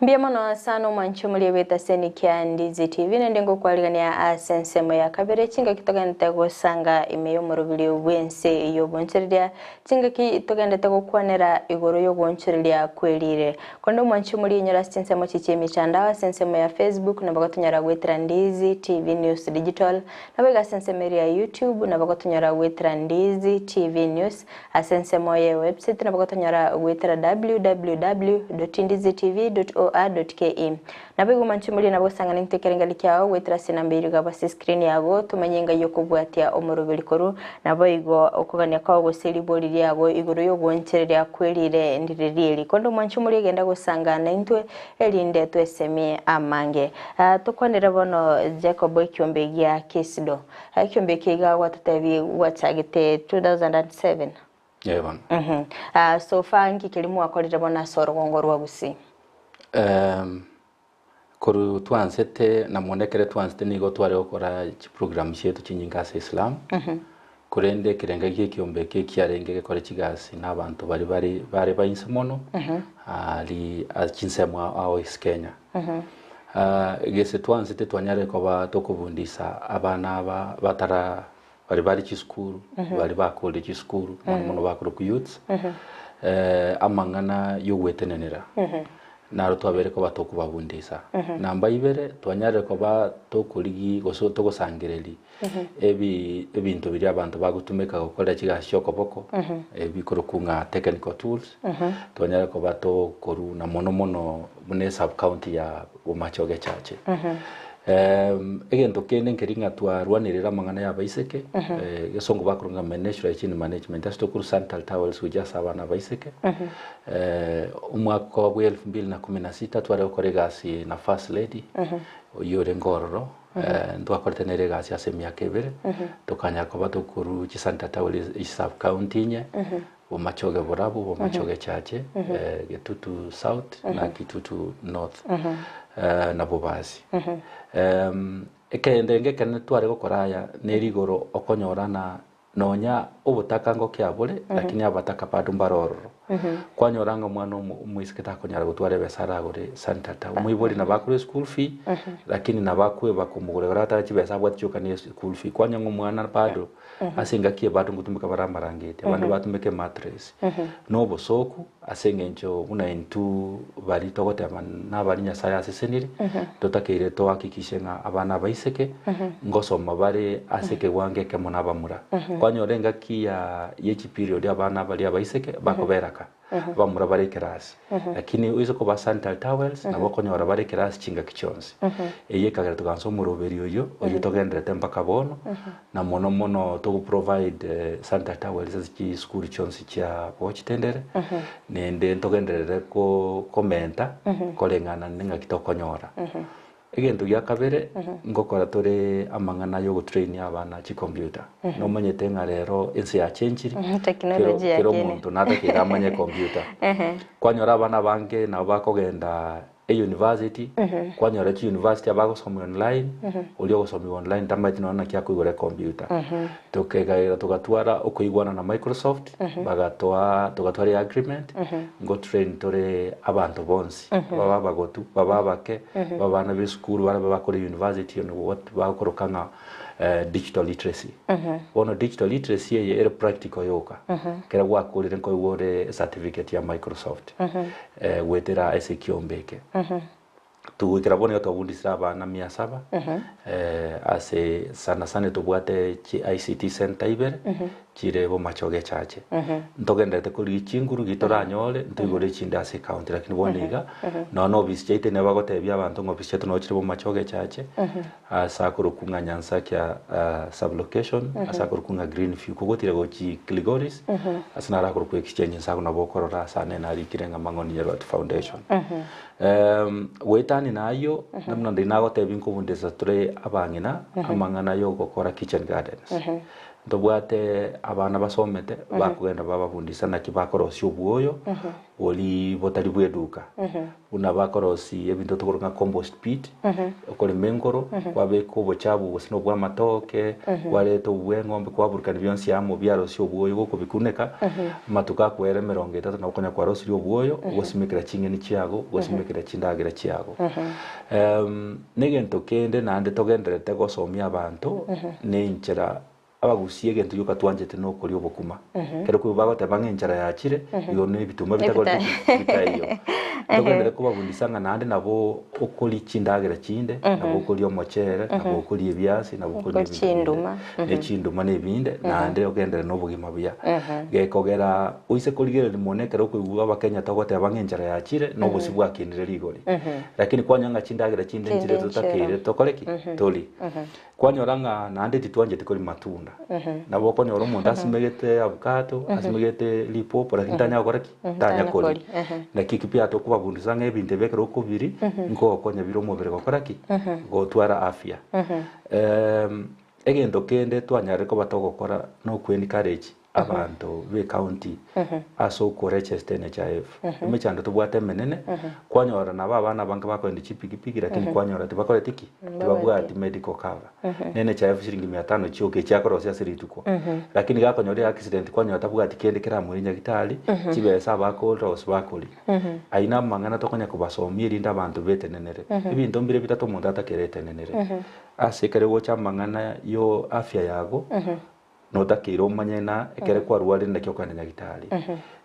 Mbuya mono sana omwanchi omoria bw'etaseni kia Ndizi TV naende ngokwarigania ase ensemo ya kabere chingaki togendete gosanga ime y'omorobiri bw'ense y'obonchoreria chingaki togendete gokwanera igoro y'ogoonchoreria kwerire Konde omwanchi omoria inyore ase chinsemo echi chi'emitandao ase ensemo ya Facebook nabo gotonyora goetera Ndizi TV News Digital nabo iga ase ensemo eria ya YouTube nabo gotonyora goetera Ndizi TV News Ase ensemo ye website nabo gotonyora goetera www.ndizitv.or.ke. Naboigo omanche morie nabo gosang'ana intwe ekerengeri kiao goetera ase enamba eria igabwo ase escreen yago tomanye engai okobwatia omoroberi korwa naboigo okogania kwao gose ribori riago igoro y'ogoonchereria kwerire ndiriri eri. Konde omwanche morie genda gosangana intwe erinde twesemie amange. Tokwanere bono Jacob ekiombe gia Kisido. Ekiombe eke iga gwatotebi gwachagete 2007. Ee bono. Mhm. Ah, so far nki keria mwakorire bono ase orogongo rwa Gusii? Em, korwa twansete na mono ekere twansete nigo tware gokora chiprogram chiaito chinyinge ase Islam, korende ekerenga gie ekiombe eke ekiarenge gekore chigasi na abanto baria bare bare ba inse mono, aria ase chinsemo ao ase Kenya. Gese twansete twanyare koba tokobundisa abana aba batara baria bare chisukuru, baria bakorire chisukuru, mono mono bakorokwa youths, amang'ana yogwetenenera naro twabeire koba tokobabundisa. Namba ibere, twanyarire koba tokorigi gose togosangereria ebi ebinto biria abanto bagotumeka gokorera chigasi chia okoboko, ebikorokwa ng'a technical tools, twanyare koba tokorwa na mono mono buna esub county ya Bomachoge Chache. Egento kende nkeri ng'a twarwanerire amang'ana ya abaiseke, egesongo bakorwa ng'a menstrual hygiene management, ase tokorwa sanitary towels gochia ase abana abaiseke. Omwaka bwa elfu mbili na kumi na sita tware gokora egasi na first lady, oyio orenge ororo. Ntwakorete nere egasi ase emiaka ebere, tokanyara koba tokorwa chisanitary towels chisub county inye, Bomachoge Borabu, Bomachoge Chache, Getutu South na Kitutu North na Bobasi. Ekende ekenene tware gokora aya neri igoro okonyora na nonya obotaka ngokia bore lakini abataka bado mbare ororo. Kwanyora ng'a omwana omoiseke takonyara gotwara ebesa aragore sanitary towel. Omoibori nabo akore eschool fee lakini nabo akweba komogorera atare chibesa abwate chioka ne eschool fee. Kwanyora ng'a omwana bado Ase engaki eye bado ngotumeka bare amarangeti, abande batumeka emattress, na obosooku ase eng'encho buna intwe baria togoteba nabari Nyasaye asesenire, totakeire tohakikishe ng'a abana abaiseke ngosoma bare ase ekewango ekemo na abamura. Kwanyora engaki ya ye chiperiod abana baria abaiseke bakobera ka, abamura bare ekerasi, lakini oise koba sanitary towels nabo okonyora bare ekerasi chingaki chionsi. Eyio ekagera togansa omoroberi oyio, oyio togendererete mpaka bono, Na mono mono togo provide sanitary towels ase chisukuru chionsi chia bochitendere, naende ntogenderere ko komenta koreng'ana neng'aki tokonyora. Egento gia kabere, ngokora tore amang'ana ya ogotrain abana chicomputer. Nomanyete ng'a rero ense yachenchiri, kero Technology kera yakini. omonto natakeire amanye ecomputer. Kwanyora abana abange nabo bakogenda Eyunivasiti, kwanyora chiyunivasiti abagosomia online, oria ogosomiwa online tamanyeti nonya naki akoigora ecomputer. Tokegaera togatwara okoigwana na Microsoft, bagatoa togatwara eagreement, ngo train tore abanto bonsi, babe abagotu, babe abake, babe abana ba esukuru, baria bakore university and what bakoroka ng'a digital literacy. Bono digital literacy eye ere practical yoka, ekero gwakorire nkoigwa ore ecertificate ya Microsoft. Goetera ase ekiombe eke. Togoikera bono iga twabundisire abana mia saba, ase sana sana tobwate chi ICT center ibere, chire Bomachoge echache. Ntogendererete korigia chinguru ki toranyore, ntoigore echinde ase ecounty lakini bono iga, nonya na ofisi chiaito nigo bagotebia abanto ng'a ofisi chiaito nabo chire Bomachoge echache, ase akorokwa ng'a Nyansakia sub-location, ase akorokwa ng'a Green View. Kogotira gochia Kilgoris, ase naro akorokwa Exchange inse agwo nabo okorora ase anene narikire ng'a Mang'oni Nyarwati Foundation. Goetania na ayio, buna ndiri nagotebia nkobundisa tore abang'ina amang'ana ya ogokora kitchen gardens. Ntobwate abana basomete bakogenda bababundisa naki bakorosia obwoyo bori botari bwa eduka. Buna bakorosia ebinto tokoroka ng'a compost pit, okorema enkoro, kwabeka obochabu gose na obwa amatoke, kwareta obwa eng'ombe kwaburukania bionsi amo biarosia obwoyo gokobikuneka, amatuko akoera emerongo etato nabo okonya kwarosirie obwoyo, ogosimekera ching'eni chiago, ogosimekera chindagera chiago. Negento kende naende togendererete gosomia abanto, na enchera abagusie egento gioka twanchete na okoria obokima. Ekero korwa bagoteba ng'a enchara yachire, igo na ebituma bitagoreti ki? Bitaiyo. Togenderere kobabundisa ng'a naende nabo okoria chindagera chinde, nabo okoria omochere, nabo okoria ebiasi, nabo okoria ebinto binde, Chinduma. ne chinduma na ebinde, naende ogenderere na obogima buya. Gekogera oise korigereria mono ekero okoigwa abakenya togoteba ng'a enchara yachire, na obosio bwakinire rigori. Lakini kwanyora ng'a chindagera chinde Chinde nchire nchero. totakeire tokore ki? Torie. Kwanyora ng'a naende titwancheti koria matunda. Nabo okonyora omonto asimegete avocado, asimegete ripopo lakini tanya gokora ki? Tanya koria. Naki ekio pia tokobabundisa ng'a ebinto ebi ekero okobiri, nkogokonya bire omobere gokora ki? Gotwara afya. Egento kende twanyarire koba togokora na okwe encourage abanto be county ase okoregister NHIF. Emechando tobwate emenene, kwanyora nabo abana abange bakoenda chipikipiki lakini kwanyora tibakoreti ki? Tibabwati medical cover. Na NHIF shilingi mia tano chioka echiakorosia ase rituko. Lakini gakonyora accident kwanyora tabwati kende keramoire nyagetari, chibesa abakorora gose bakoria. Ayio namang'ana tokonya kobasomia erinde abanto betenenere. Ebinto mbire bitato omonto atakere etenenere. Ase ekero gocha amang'ana yo afya yago, notakeire omanye ng'a ekere kwarwarire naki okogenda nyagitari.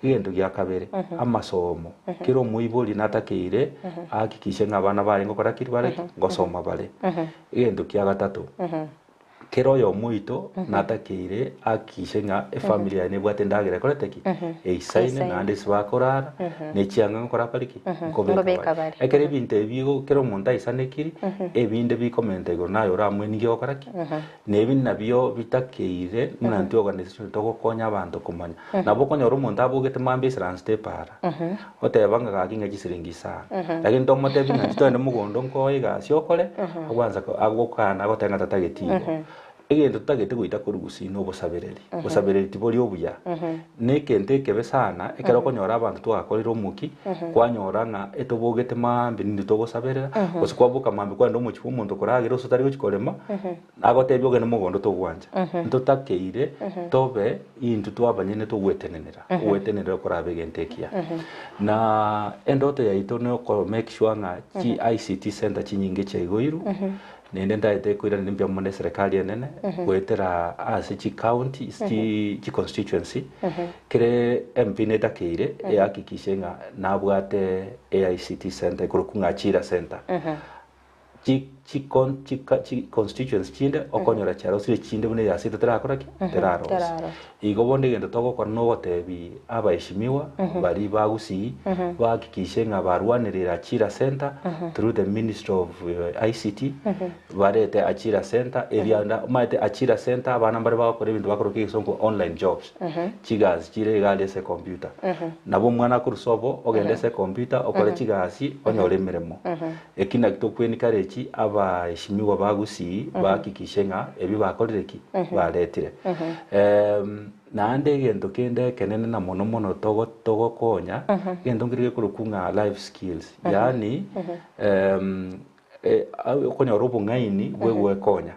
Egento gia kabere, amasomo. Kera omoibori natakeire ahakikishe ng'a abana baye ngokora ki bare ki? Ngosoma bare. Egento kia gatato, kera oyomo oito natakeire ahakikishe ng'a efamiri yaye nebwate endagera ekorete ki? Eisaine naende ase bakorara, na echianga ngokora bare ki? Nkobeka Nkobeka bare. bare. Ekero ebinto ebi igo kera omonto aisanekiri, ebinde bikomenta igoro naye oramwenigie gokora ki? Na ebi nabio bitakeire buna intwe organization togokonya abanto komanya. Nabo okonyora omonto abogete mambia aisaransete epaara, oteba ng'a gaki ng'a chisiringi isano. Lakini tomotebi ng'a inche togende mogondo nkoe egasi okore, agwansa agokana agoteba ng'a tatageti igo. Egento totagete goita korwa gusii na obosabereri. Bosabereri tibori obuya. Na egento ekebe sana, ekero okonyora abanto twagakorire omoki, kwanyora ng'a etobogete maambia nintwe togosaberera, gose kwaboka maambia kwagenda omochie bwa omonto koragera ase otari gochia korema, agotebia ogende mogondo togwancha. Ntotakeire tobe intwe twabanyene togwetenenera, ogwetenenera korabe egento ekiya. Na endoto yaito na oko make sure ng'a chi ICT center chinyinge chiaigoirwe, Naende ntaete koiraneria mbuya mono eserekari enene goetera ase chicounty chi chi constituency kere MP netakeire ehakikishe ng'a nabwate AICT center ekorokwa ng'a Achira center. Chi chi con chika chi constituency chinde okonyora chiarosire chinde buna eya seito terakora ki? Terarosia. Terarosia. Igo bono egento togokora nogotebi abaheshimiwa baria ba Gusii bahakikishe ng'a barwanerire Achira Centre through the Ministry of ICT barete Achira Centre eria omanyete Achira Centre abana mbare bagokora ebinto bakoroka egesongo online jobs chigasi chire iga aria ase ecomputer. Nabo omwana akorwa sobo ogende ase ecomputer okore chigasi onyore emeremo. Eki naki tokwe encourage abaheshimiwa ba Gusii bahakikishe ng'a ebi bakorire ki? Baretire. Naende egento kende ekenene na mono mono togo togokonya, egento nkere gekorokwa ng'a life skills, yaani okonyora obong'aini bwa egwekonya.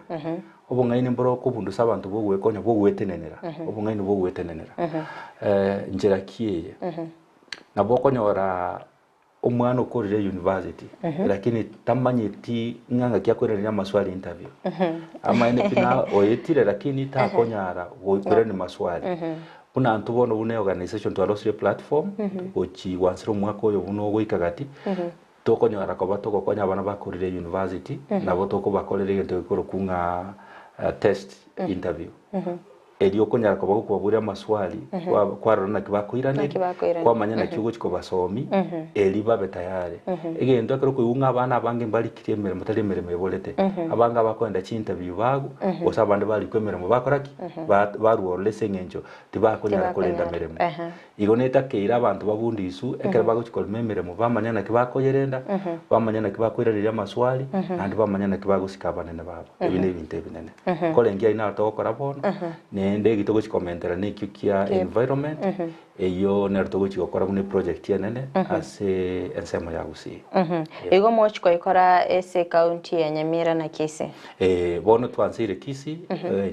Obong'aini mboro okobundusa abanto bwa ogwekonya bwa ogwetenenera, obong'aini bwa ogwetenenera. Nchera ki eye? Nabo okonyora Omwana okorire university lakini tamanyeti ng'a ng'aki akoiraneria amaswali interview. Amaene pi na oetire lakini takonyara goikoirania maswali. Buna intwe bono buna organization twarosirie platform gochi gwansera omwaka oyo buna ogoika gati, tokonyara koba togokonya abana bakorire university nabo tokobakorera egento gekorokwa ng'a test interview. Erio okonyara koba gokobaboria amaswali, kwarora naki bakoiraneria, kwamanya naki ogochia kobasomia, erio babe tayari. Egento ekero okoigwa ng'a abana abange mbarikire emeremo tari emeremo eborete, abange abakoenda chiinterview bago, gose abande barikwa emeremo bakora ki? Barwa ororo ase eng'encho tibakonyara korenda meremo. Igo netakeire abanto babundiswe ekero bagochia korema emeremo bamanye naki bakoyerenda, bamanye naki bakoiraneria amaswali, naende bamanye naki bagosika abanene babo. Ebi nebinto ebinene. Nkorengia aye naro togokora bono, ne. Naende eki togochi komentera na ekio kia environment, eyio nero togochi gokora buna eproject enene ase ensemo ya Gusii. Igo mochi koikora ase ecounty ya Nyamira na Kisii? Eh, bono twanseire Kisii,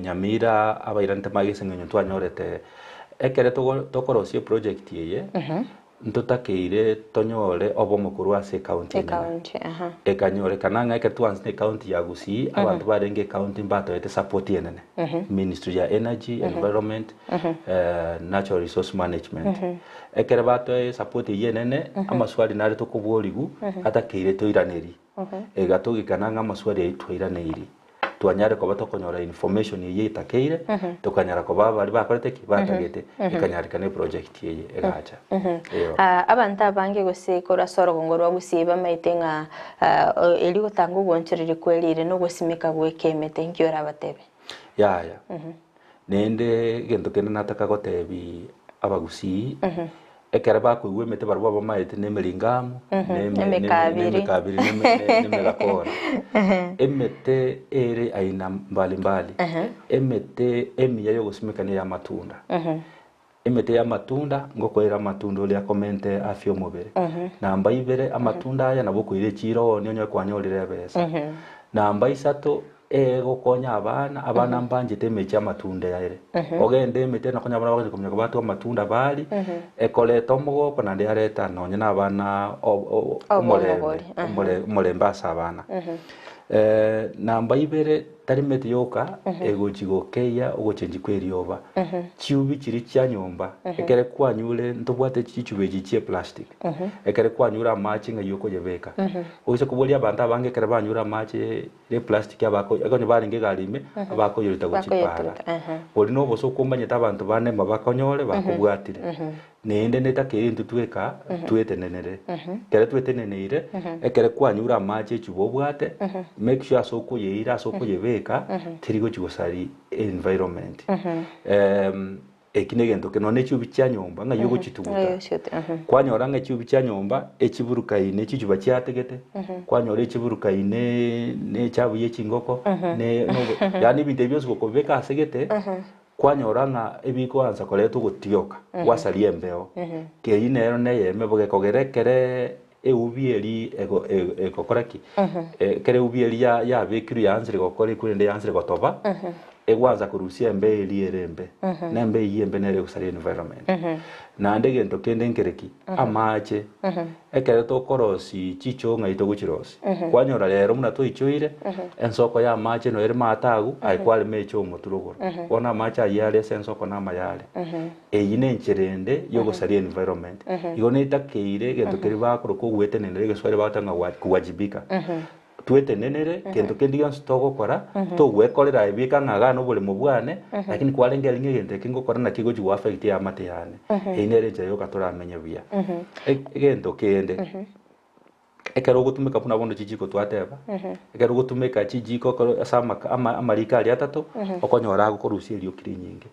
Nyamira abairanete magega ase eng'encho ntwanyorete ekere togo tokorosia eproject eye, Ntotakeire tonyore obomo korwa ase ecounty enyene. Ecounty, aha. Ekanyorekana ng'a ekero twansi na ecounty ya Gusii, abanto barenge ecounty mbatoete support enene. Ministry ya Energy, Environment, Natural Resource Management. Ekero batoe support eyio enene, amaswali nare tokoborigwa, atakeire toiranerie. Egatogekana ng'a amaswali ayio twairaneirie, twanyare koba tokonyora information eyio etakeire, tokanyara koba baria bakorete ki? Batagete, ekanyarekana eproject eye egacha. Eyo. Ah, abanto abange gose korwa ase orogongo rwa Gusii bamaete ng'a ah, o- eri gotanga ogoonchoreria kwerire na ogosimeka goeka emete, nki orabatebie? Yaya. Naende egento kende nataka gotebi abagusii, ekero bakoigwa emete barabwo abamaete na emeringamu, na eme- na eme- na Emekabiri. emekabiri, na eme- na emegakora. Emete ere aina mbali mbali, emete emiya yogosimeka neya amatunda. Emete y'amatunda, ngokoira amatunda oria akomente afya omobere. Namba ibere, amatunda aya nabo okoira echiiro oonie onyore kwanyorire ebesa. Namba isato, egokonya abana, abana mbanchete emechi y'amatunda ere. Ogende emete nokonya abana bagochia kominyoka batwa amatunda baria, ekoreta omogoko naende yareta nonye na abana omorembe, Obomogori, omorembe ase abana. Namba ibere, Tari meti yoka egochi gokeyia ogochenchia kw'erioba. Chiubi chiria chia nyomba, ekere kwanyure ntobwate chichuba echi chie plastic, ekere kwanyure amache ng'ai okoyebeka. Oise koboria abanto abange ekere banyure amache re plastic abako onye barenge egari ime, abakoyorita gochia para. Boria na obosooku omanyete abanto bande mbabakonyore bakobwatire. Naende netakeire intwe tweka twetenenere. Ekero tweteneneire, ekero kwanyure amache echuba obwate, make sure ase okoyeira ase okoyebeka, teri gochi gosari environment. Eki na egento kende, nonya echiubi chia nyomba ng'ai ogochituguta. Kwanyora ng'a echiubi chia nyomba, echiburukaine chichuba chiategete, kwanyora echiburukaine na echabu ya echingoko, ne nobo yaani ebinto ebi bionsi gokobibeka ase gete, Kwanyora ng'a ebikoansa koreta ogotioka gwasaria embeo, keyio nero neyemo bogekogera ekere eubi eri ego egokora ki? Ekere eubi eri ya yabekirwe yaansire gokora ekwe rende yaansire gotoba, egwansa korusia embeo eria ere embe, na embeo eyio embe nere egosaria environment. Naende egento kende nkere ki? Amache, ekero tokorosia chichoo ng'ai togochirosia, kwanyora rero buna twaichoire, ensoko ya amache noyo ere maate agwo, aye kwarema echoo omotwe rogoro. Bono amache ayio are ase ensoko na amaya are. Eyio na enchera ende ya ogosaria environment. Igo netakeire egento keria bakoroka ogwetenenera egeswahili bagoteba ng'a kuwajibika. Twetenenere, gento kende gionsi togokora, togwekorera aye bweka ng'a igaa noboremo bwane, lakini kwarenge ng'a egento eke ngokora naki egochi go affect eamate yane. Eyio nere enchera yoka toramenye buya. Egento kende, ekero ogotumeka buna bono chijiko twateba, ekero ogotumeka chijiko ekero ase amaka ama amariko aria atato, okonyora agokorusia erioki rinyinge.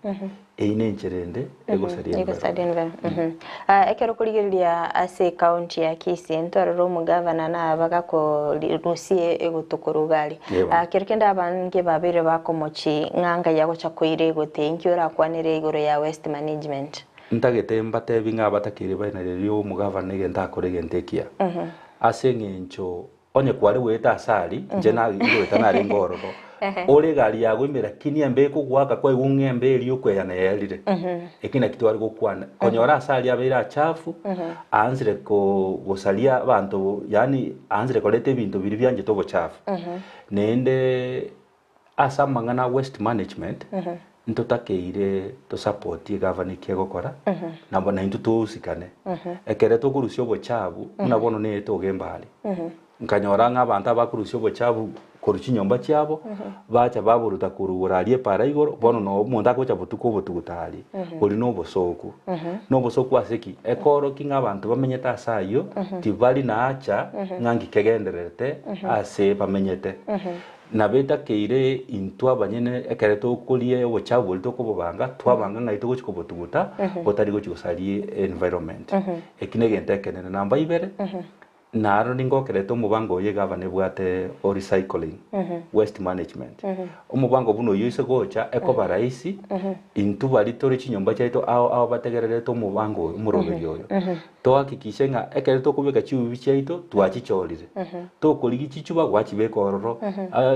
Eyio nenchera ende egosaria Egosaria environment. environment. Ah, ekero okorigereria ase ecounty ya Kisii ntwarora omogavana na bagakorusia egoto korwa iga aria. Yebo. Ah, kero kende abange babeire bakomochi ng'a ngai agocha koira egoto eye, inki orakwanere igoro ya waste management? Ntagete mbatebi ng'a abatakeire baina riria omogavana egento akore egento ekiya. Ase eng'encho Onye kware goeta ase aria, inche ngoeta narenge ororo, ore egari yago ime lakini embe ekogoaka kwaigwa ng'a embe eria okoeyana yaerire. Eki naki tware gokwana. Konyora ase aria abeire achafu, aansire ko gosaria abanto yaani aansire koreta ebinto biria bianchete obochafu. Naende Ase amang'ana a waste management, ntotakeire tosapotie egavana eki egokora, nabo naintwe tousikane. Ekere tokorusia obochabu, buna bono nere togemba are, nkanyora ng'a abanto abakorusia obochabu korwa chinyomba chiabo, bacha baboruta korwa igoro aria epara igoro, bono no omonto agocha botuko obotuguta aria, oria na obosoku. Na obosoku ase ki? Ekorokia ng'a abanto bamenyete ase ayio, tibari na hacha ng'a nki kegendererete ase bamenyete. Nabetakeire intwe abanyene ekero tokoria obochafu boria tokobobanga, twabanga ng'ai togochia kobotuguta, botari gochia gosaria environment. Eki negento ekenene. Namba ibere, Naro ningokerete omobango oyo egavana ebwate o recycling, waste management. Omobango buna oyio ase gocha ekoba rahisi, intwe baria tore chinyomba chiaito ao ao bategererete omobango oyo omoroberio oyo. Tohakikishe ng'a ekero tokobeka chiubi chiaito twachichorire, tokorigia chichuba gwachibeka ororo,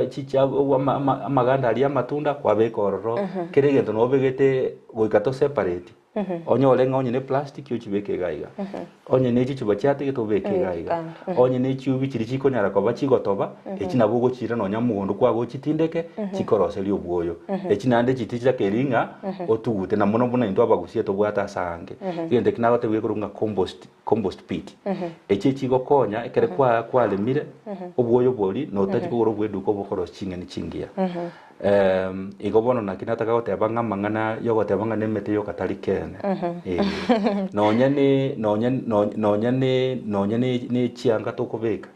chicha ama ama amaganda aria amatunda kwabeka ororo, kera egento nobegete goika to separate. Onyore ng'a onye ne plastic ochibeke iga iga, onye ne chichuba chiatigete obeke iga iga, onye ne chiubi chiria chikonyara koba chigotoba, echi nabo ogochiira nonya mogondo kwago ochitindeke, chikoroseria obwoyo. Echi naende chitichakeri ng'a otugute na mono buna intwe abagusia tobwate ase aange. Egento eki nagotebia ekorokwa ng'a compost compost pit. Echi echigokonya ekere kwa kwaremire, obwoyo boria notachi kogora obwa eduka obokorosia ching'eni chingiya. Igo bono naki nataka goteba ng'a amang'ana yogoteba ng'a nemete yoka tari kene. Eh, nonya ne nonya nonya ne nonya ne ne chianga tokobeka,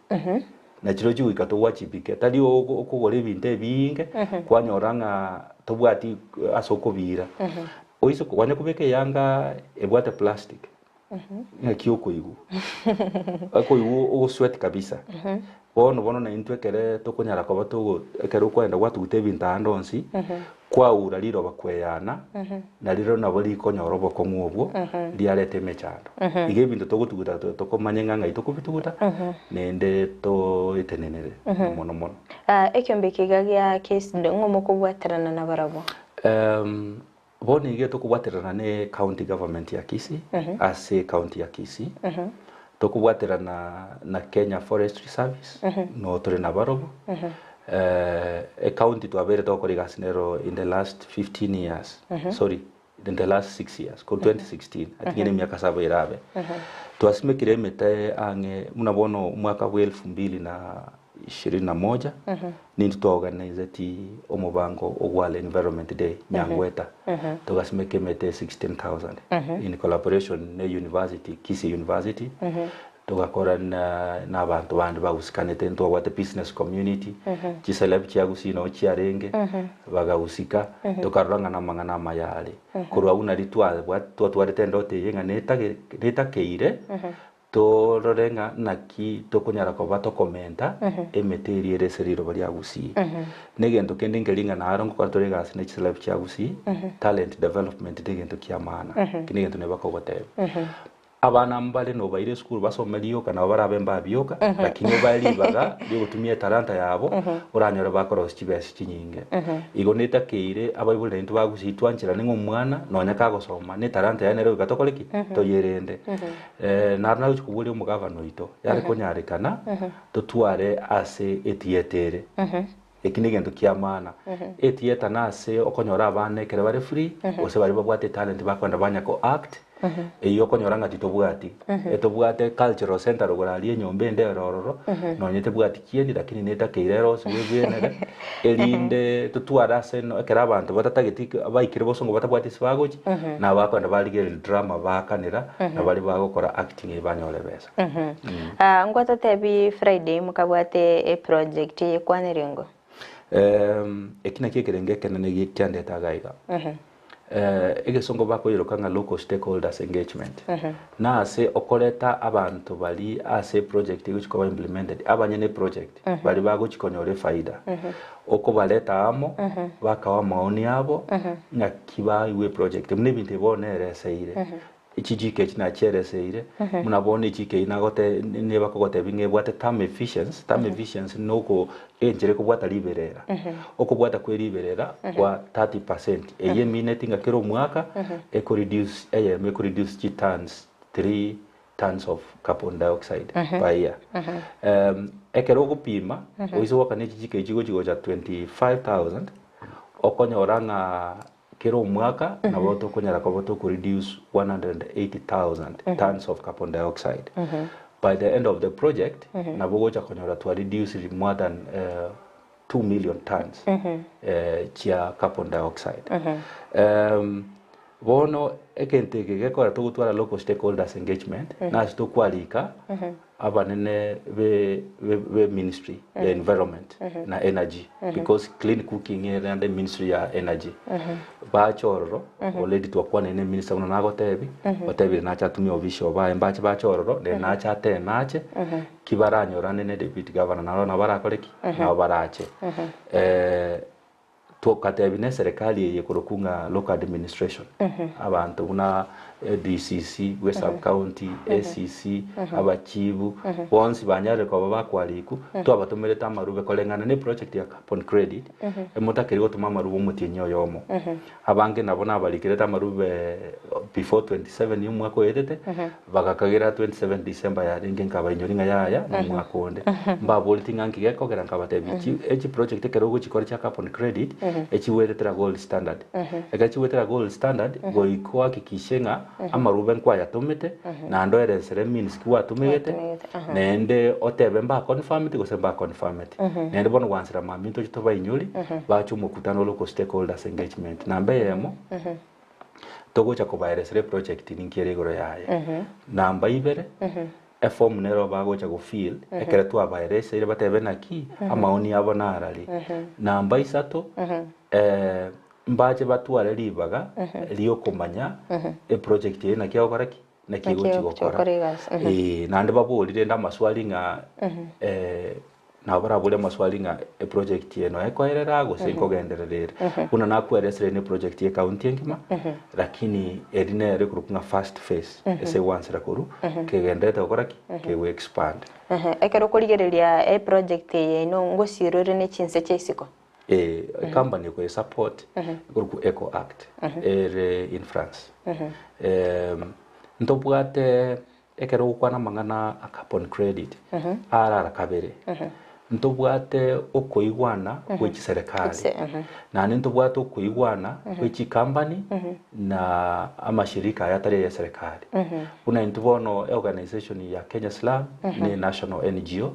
nachirochio goika togwachibike, tari ogo okogora ebinto ebiinge, kwanyora ng'a tobwati ase okobiira. Oise kwanya kobeka eyanga ebwate plastic, Ng'aki okoigwa? Okoigwa ogosweat kabisa. Bono bono naintwe ekere tokonyara koba togo ekero okoenda gwatuguta ebinto aande onsi, kwaura riroba kweyana, na rirorio nabo rikonyora obokong'u obwo, riareta emechando. Iga ebinto togotuguta to- tokomanya ng'a ng'ai tokobituguta, naende toetenenere mono mono. Ekiombe eke iga gia KCD ng'o mokobwaterana nabarabwo? Bono iga tokobwaterana ne county government ya Kisii ase ecounty ya Kisii, tokobwaterana na Kenya Forestry Service no tore nabarobwo, ecounty twabeire togokora egasi nero in the last 15 years sorry in the last 6 years korwa 2016 I think emiaka saba erabe. Twasimekire emete ang'e buna bono omwaka bwa elfu mbili na ishirini na moja nintwe twaorganiseti omobango o World Environment Day Nyangweta togasimeka emete 16,000 in collaboration ne university Kisii University togakora na na abanto bande bagusikanete ntwabwate business community chiceleb chia Gusii noo chiarenge bagahusika tokarora ng'a namang'ana amaya are korwa abwo nari twabwa twatwarete endoto eye ng'a netage netakeire Torore ng'a naki tokonyara koba tokomenta emete eria ere ase riroba ria Gusii. Negento kende nkeri ng'a naro ngokora tore egasi ne chiselebu chia Gusii, talent development negento kia maana. Eki negento neba kogotebia. Abana mbare nobaire esukuru basome rioka nabo barabe mbabioka, lakini obae ribaga riogotumia etalanta yabo, oranyore bakorosia chibesa chinyinge. Igo netakeire abaibori naintwe ba Gusii twancherane ng'a omwana nonya kagosoma ne etalanta yaye nere goika tokore ki? Toyerende. Naro nagochia koboria omogavana oito, yare konyarekana totware ase etieta ere. Eki negento kia maana. Etieta nase okonyora abana ekero bare free, gose baria babwate etalent bakoenda banya ko act, eyio okonyora ng'a titobwati. Etobwate cultural center rogoro aria enyomba ende ere ororo, nonye tebwati kieni lakini netakeire ere ase bwegenere, erinde totware ase eno ekero abanto batatageti baikire bosongo batabwati ase bagochia, nabo bakoenda barigereria drama baakanera, na baria bagokora acting eye banyore ebesa. Ngwatotebi Friday mokabwate eproject eye ekwanerie ngo? Eki nakio ekerengo ekenene kiandete iga iga. Egesongo bakoiroka ng'a local stakeholders engagement. Na ase okoreta abanto baria ase eproject egochi koba implemented, abanyene eproject baria bagochi konyora efaida, okobareta amo, bakawa amaoni abo, ng'aki baigwa eproject buna ebinto ebi bono ereseire. Echichiko echi nachiereseire, buna bono echiko eyio nagote nebakogotebia ng'a ebwate term efficiency, term efficiency noko enchera ekobwata riberera. Okobwata kwe riberera kwa 30%, eyio emineti ng'a kera omwaka eko reduce eyemo eko reduce chi tons 3 tons of carbon dioxide per year. Ekero ogopima, oise goakana echichiko echi gochi gocha 25,000, okonyora ng'a Kera omwaka nabo tokonyara koba toko reduce 180,000 tons of carbon dioxide. By the end of the project nabo ogocha konyora twa reduced more than 2 million tons chia carbon dioxide. Bono egento eke gekogera togotwara local stakeholders engagement nase tokwarika. Abanene be be ministry ya environment na energy because clean cooking ere naende ministry ya energy bache ororo already twakwanire ne minister buna nagotebi otebire nache atumie ofisi obaye mbache bache ororo then nache ateme ache ki baranyorane ne deputy governor naro nabo barakore ki nabo barache Togatebi ne eserekari eye ekorokwa ng'a local administration, abanto buna DCC bwe sub county, ACC, abachibu, bonsi banyarire koba bakwarikwa, twabatomerete amarube koreng'ana ne project ya carbon credit, emotakeire gotoma amarube omotienyi oyomo. Abange nabo nabarikerete amarube before 27 ya omwaka oetete, bagakagera 27 December yarenge nkabainyori ng'a yaya nomwaka onde. Mbaboreti ng'a nki gekogera nkabatebia chi echiproject ekero ogochikora chia carbon credit, echigoetetera gold standard. Ekero chigoetera gold standard, goika ohakikishe ng'a amarube nkwayatomete, naende oeresere means ki gwatomegete, naende otebe mbaconfirmeti gose mbaconfirmeti. Naende bono gwansera mambia ntoche tobainyori, bache omokutano ore oko stakeholders engagement. Namba eyemo, togocha kobaeresera eproject ninki ere igoro yaye. Namba ibere, eform nero bagocha gofill, ekero twabaereseire batebe naki, amaoni abo narari. Namba isato, mbache batware ribaga riokomanya eproject eye naki egokora ki? Naki Naki egochi egochi gokora. gokora egasi. Eeh, naende babori rende amaswali ng'a nabo barabori amaswali ng'a eproject eye noe ekoerera gose nkogenderera ere. Buna nakweresire ne eproject ye ekaunti engima, lakini eri nere ekorokwa ng'a first phase, ase egwansera korwa, kegendererete gokora ki? Kego expand. Ekero okorigereria eproject eye inwe ngosirore ne chinse chia isiko? Ee, ecompany ekoye support ekorokwa Eco Act ere in France. Em, ntobwate ekero ogokwana amang'ana a carbon credit arara kabere ntobwate okoigwana gwe chiserekari Chise, mhm. naende ntobwate okoigwana gwe chicompany na amashirika aya atari aya eserekari buna intwe bono eorganization ya Kenya Slum ne national NGO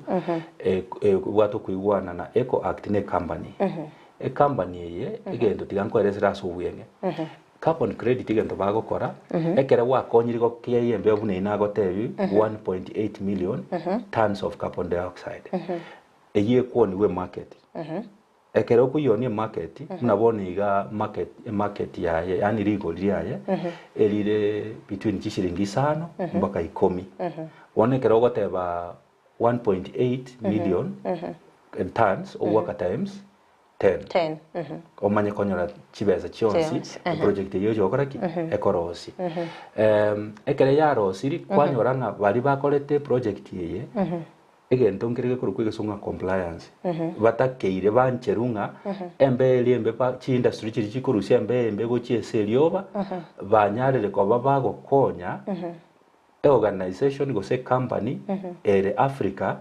ebwate okoigwana na Eco Act ne ecompany. Ecompany eye egento tiga nkoeresere ase obweng'e. Carbon credit egento bagokora, ekero gwakonyire gokeia embeo buna eyio nagotebi 1.8 million tons of carbon dioxide. Eyio ekwonigwa emarket. Ekero okoyionia emarket, buna bono iga market emarket yaye yaani rigori riaye erire between chishilingi isano mpaka ikomi. Bono ekero ogoteba 1.8 million tons ogoaka times 10 10 omanye konyora chibesa chionsi Chionsi, ehe. eproject eyio oche gokora ki ekorosia. Ekero yarosiri kwanyora ng'a baria bakorete eproject eye Egento nkere gekorokwa egesongo ng'a compliance, batakeire bancherwe ng'a embeo eria embe ba chiindustry chiria chikorusia embeo embe gochia ase erioba, banyarire koba bagokonya eorganisation gose ecompany ere Africa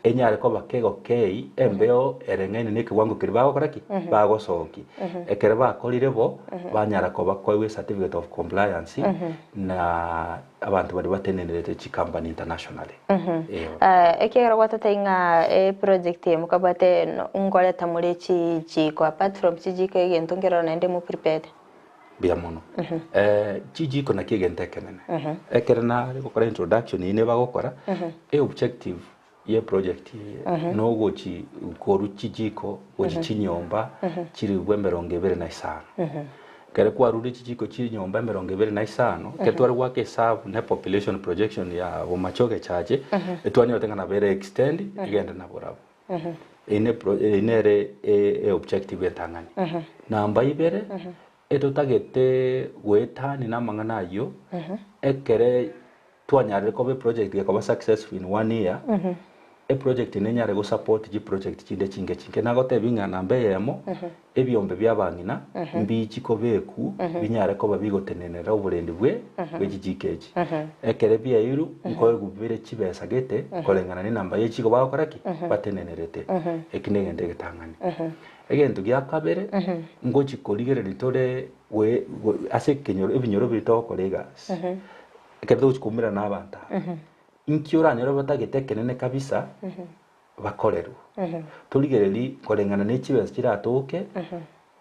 enyare koba kegokei embeo ereng'aine na ekewango keria bagokora ki? Bagosokia. Ekero bakorire bo, banyara koba koegwa ecertificate of compliance na abanto baria batenenerete chicompany internationally. Eeh. Ekiagera gwatotebia ng'a eproject eye mokabwate nkoreta more chijiko apart from chijiko egento nkeroro naende mo prepared. Mbuya mono. Chijiko nakio egento ekenene. Ekero nare gokora introduction eyio nigo bagokora, eobjective ye project eye nogochi korwa chijiko gochi chinyomba chirigwe emerongo ebere na isano. Ekero kwarure chijiko chinyomba emerongo ebere na isano, ekero tware goaka esabu ne population projection ya Bomachoge Church, etwanyorete ng'a nabo ere extend egende naborabwo. Eyio ne pro eyio nere eobjective entang'ani. Namba ibere, etotagete goetania namang'ana ayio, ekere Twanyarire koba eproject gekoba successful in one year, eproject nenyare go support chiproject chinde chinke chinke. Nagotebi ng'a namba eyemo, ebiombe bia abang'ina mbichi kobeku binyare koba bigotenenera oborendi bwe bwe chichiko echi. Ekere biairwe nkoegwa bire chibesa gete koreng'ana ne enamba ye chiko bagokora ki? Batenenerete. Eki negento egetang'ani. Egento gia kabere, ngochi korigereria tore goe ase ekenyoro ebinyoro biri togokora egasi. Ekero togochia koumerana nabanto aba, inki oranyore batagete ekenene kabisa bakorerwe? Torigererie koreng'ana ne chibesa chiratoke,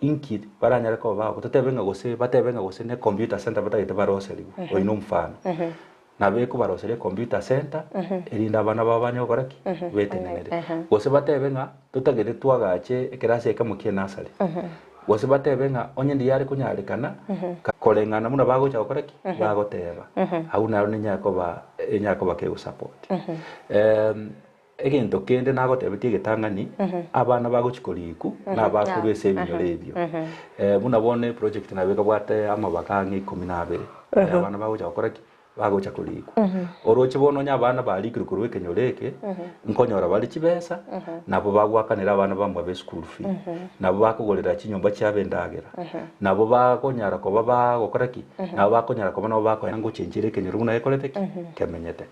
inki baranyare koba bagokora? Totebe ng'a gose batebe ng'a gose ne computer center batagete baroserigwe, oyio na omofano. Nabo ekobaroseria ecomputer center, erinde abana babo banye gokora ki? Betenenere. Gose batebe ng'a totagete twagache ekerasi ekemo kia enursery. Gose batebe ng'a onye ndiyare konyarekana, koreng'ana buna bagocha gokora ki? Bagoteba. Abwo naro nenyare koba enyare koba kegosupport. Egento kende nagotebetie egetang'ani, abana bagochia koriku nabakorwa ase ebinyoro ebio. Buna bono eproject nabo ekabwate amabaka ang'e ikomi na abere, abana bagocha gokora ki? Bagocha korikwa. Oroche bono onye abana barikirwe korwa ekenyoro eke, nkonyora bare chibesa, nabo bagoakanera abana bamwabo eschool fee, nabo bakogorera chinyomba chiabo endagera, nabo bakonyara koba bagokora ki? Nabo bakonyara koba nabo bakoenda gochenchera ekenyoro buna gekorete ki? Kemenyete.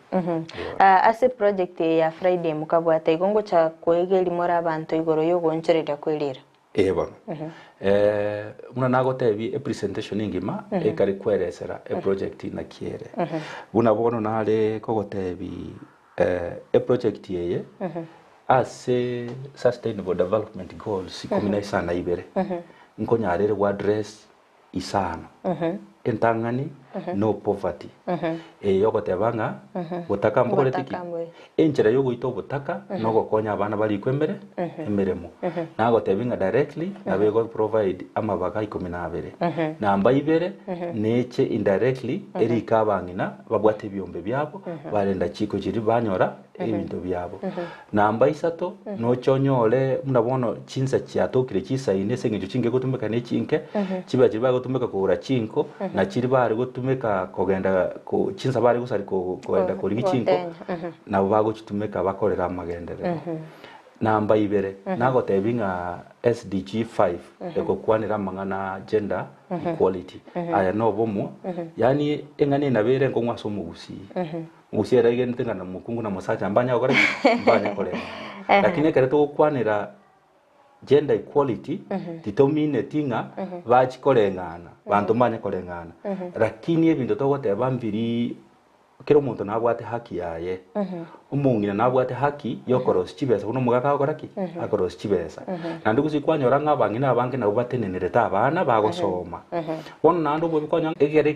Ase project eye ya Friday mokabwata igo ngocha koegeria more abanto igoro yogoonchoreria kwerira. Ee bono. Buna nagotebie epresentation engima ekare kweresera eproject naki ere. Buna bono nare kogotebi eproject eye ase sustainable development goals ikomi na isano na ibere nkonyara ere go address isano. Entang'ani, no poverty. Eye yogoteba ng'a botaka mbokorete ki? Botaka mboe. Enchera yogoita obotaka nogokonya abana barikwe emere emeremo. Nagotebi ng'a directly nabo ego provide amabaga ikomi na abere. Namba ibere neche indirectly erike abang'ina babwate ebiombe biabo barenda chiko chiria banyora ebinto biabo. Namba isato, noche onyore buna bono chinsa chiatokire chisaini ase eng'encho chinke gotumeka ne chinke, chibe chiria bagotumeka kogora chinko, na chiria bare gotumeka kogenda ko chinsa bare gosari ko kogenda korigia chinko, nabo bagochitumeka bakorera amagenderero. Namba ibere, nagotebi ng'a SDG 5 egokwanera amang'ana a gender equality, aya nobomo, yaani eng'ana eye nabo ere enkong'u ase omogusii. Gose eregenete ng'a na mokungu na mosacha mbanya gokora ki? Mbanya koreng'ana. Lakini ekero togokwanera gender equality, titomineti ng'a bachi koreng'ana, banto mbanye koreng'ana. Lakini ebinto togoteba mbiri kera omonto nabwate haki yaye. Omong'ina nabwate haki yokorosia chibesa buna omogaka agokora ki? Akorosia chibesa. Naende gose kwanyora ng'a abang'ina abange nabwo batenenerete abana bagosoma. Bono naende obobe kwanyora ng'a ekere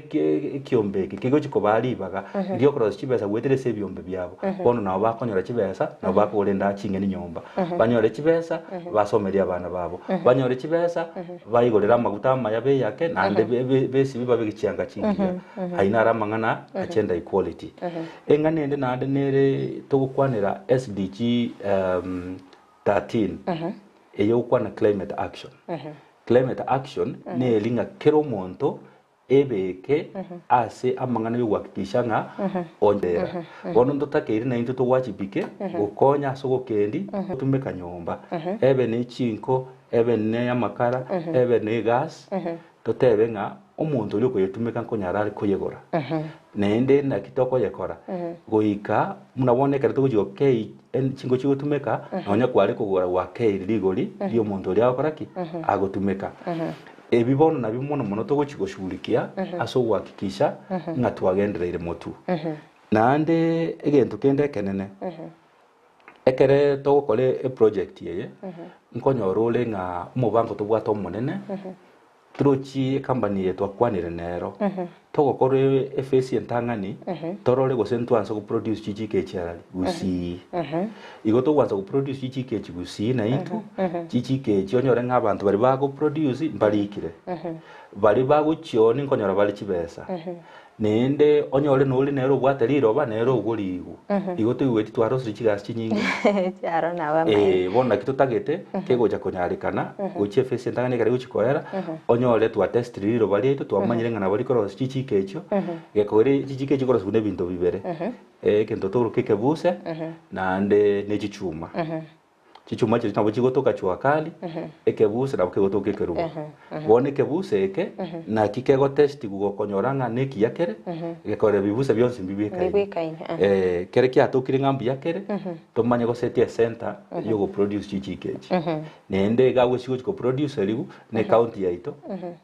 ekiombe eke kegochia kobaa ribaga riokorosia chibesa goetera ase ebiombe biabo, bono nabo bakonyora chibesa, nabo bakogora endaa ching'eni nyomba. Banyore chibesa, basomerie abana babo. Banyore chibesa, baigorere amaguta amaya beyake naende besibe babeke chianga chingiya. Ayio naro amang'ana a gender equality. Eng'ana ende naende nere togokwanera SDG 13, eye ogokwana climate action. Climate action neri ng'a kera omonto ebeke ase amang'ana yogohakikisha ng'a ondera. Bono ntotakeire naintwe togwachibike gokonya ase ogokendi gotumeka nyomba, ebe ne chinko, ebe ne amakara, ebe ne egas, totebe ng'a omonto oria okoyetumeka nkonyara are koyegora. Naende naki tokoyekora? Goika buna bono ekero togochia gokei chinko chigotumeka, nonya kware kogora gwakeire rigori riomonto oria agokora ki? Agotumeka. Ebi bono nabio mono mono togochia goshughulikia ase ogohakikisha ng'a twagendereire motwe. Naende egento kende ekenene, ekere togokora eproject eye, nkonyora ore ng'a omobango tobwate omonene, Torochi ecompany eye twakwanire nero, togokora efesi entang'ani, torore gose ntwanse goproduce chichiko echi arari gusii. Igo togwansa goproduce chichiko echi gusii naintwe, chichiko echi onyore ng'a abanto baria bagoproduce mbarikire, baria bagochioni nkonyora bare chibesa, Naende onyore nore nere obwate riroba, nere ogorigwe. Igo toigweti twarosire chigasi chinyinge. Chiaro nabo amaene. Eh, bono naki totagete, kegocha konyarekana, gochia efesi entang'ani ekero egochia koera, onyore twatestire riroba riaito, twamanyire ng'a nabo rikorosia chichiko echio, gekogera chichiko echio chikorosiwa na ebinto bibere, egento tokoroka ekebuse, naende ne chichuma. Chichuma chiria nabo chigotoka jua kali, ekebuse nabo kegotoka ekerubo. Bono ekebuse eke, naki kegotestigwa gokonyora ng'a nekiya kere, gekorera ebibuse bionsi mbibwekaine. Mbibwekaine, Eh, kere kiatokire ng'a mbuya kere, tomanye gosetia esenta yogoproduce chichiko echi. Naende iga agwo chigochi koproduce ribu, na ecounty yaito,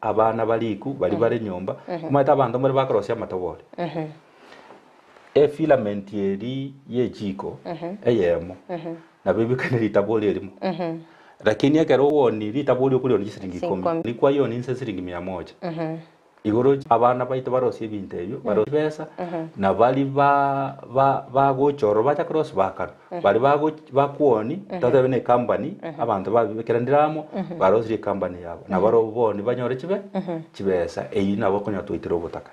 abana bariku, baria bare nyomba, omanyete abanto mbare bakorosia amatobori. Efilament eri y'echiko eyemo nabo ebikane ritabori erimo, lakini ekero ooni ritabori okorioni chisiringi ikomi, Ikomi. rikwayoni inse siringi mia moja. Igoro abana baito barosie ebinto ebio, barosie chibesa, na baria ba ba bagocha ororo bacha korosia bakanwa. Baria bago bakwoni, totebe na ecompany, abanto babibekeranire amo, barosirie ecompany yabo. Na barobwo boni banyore chibe chibesa, eyio nabo okonyora twaitire obotaka.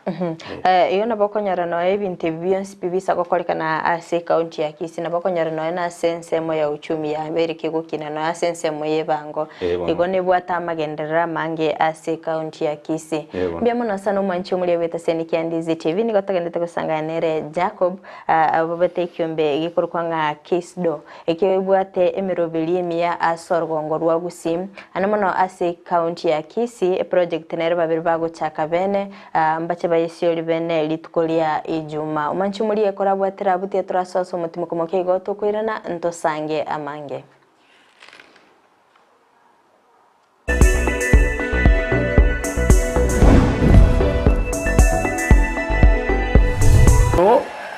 Eh, igo nabo okonyora nonya ebinto ebi bionsi pi bisa gokorekana ase ecounty ya Kisii, nabo okonyora nonya na ase ensemo ya uchumi yabeire kegokina nonya ase ensemo ya ebango. Eh, bono. Igo nebwate amagenderero amange ase ecounty ya Kisii. Eh, bono. Mbuya mono sana omwanchi omoria bw'etaseni kia Ndizi TV, nigo togendete gosangana nere Jacob, ah, abobete ekiombe gekorokwa ng'a Kisdo, ekio ebwate emeroberi emiya ase orogongo rwa Gusii, ande mono ase ecounty ya Kisii, eproject nere babere bagochaka bene, ah, mbache bayesiori bene rituko ria Ijumaa. Omwanchi omoria ekero abwatire abwo tiga torasoa ase omotimoko moke igo tokoirana ntosange amange.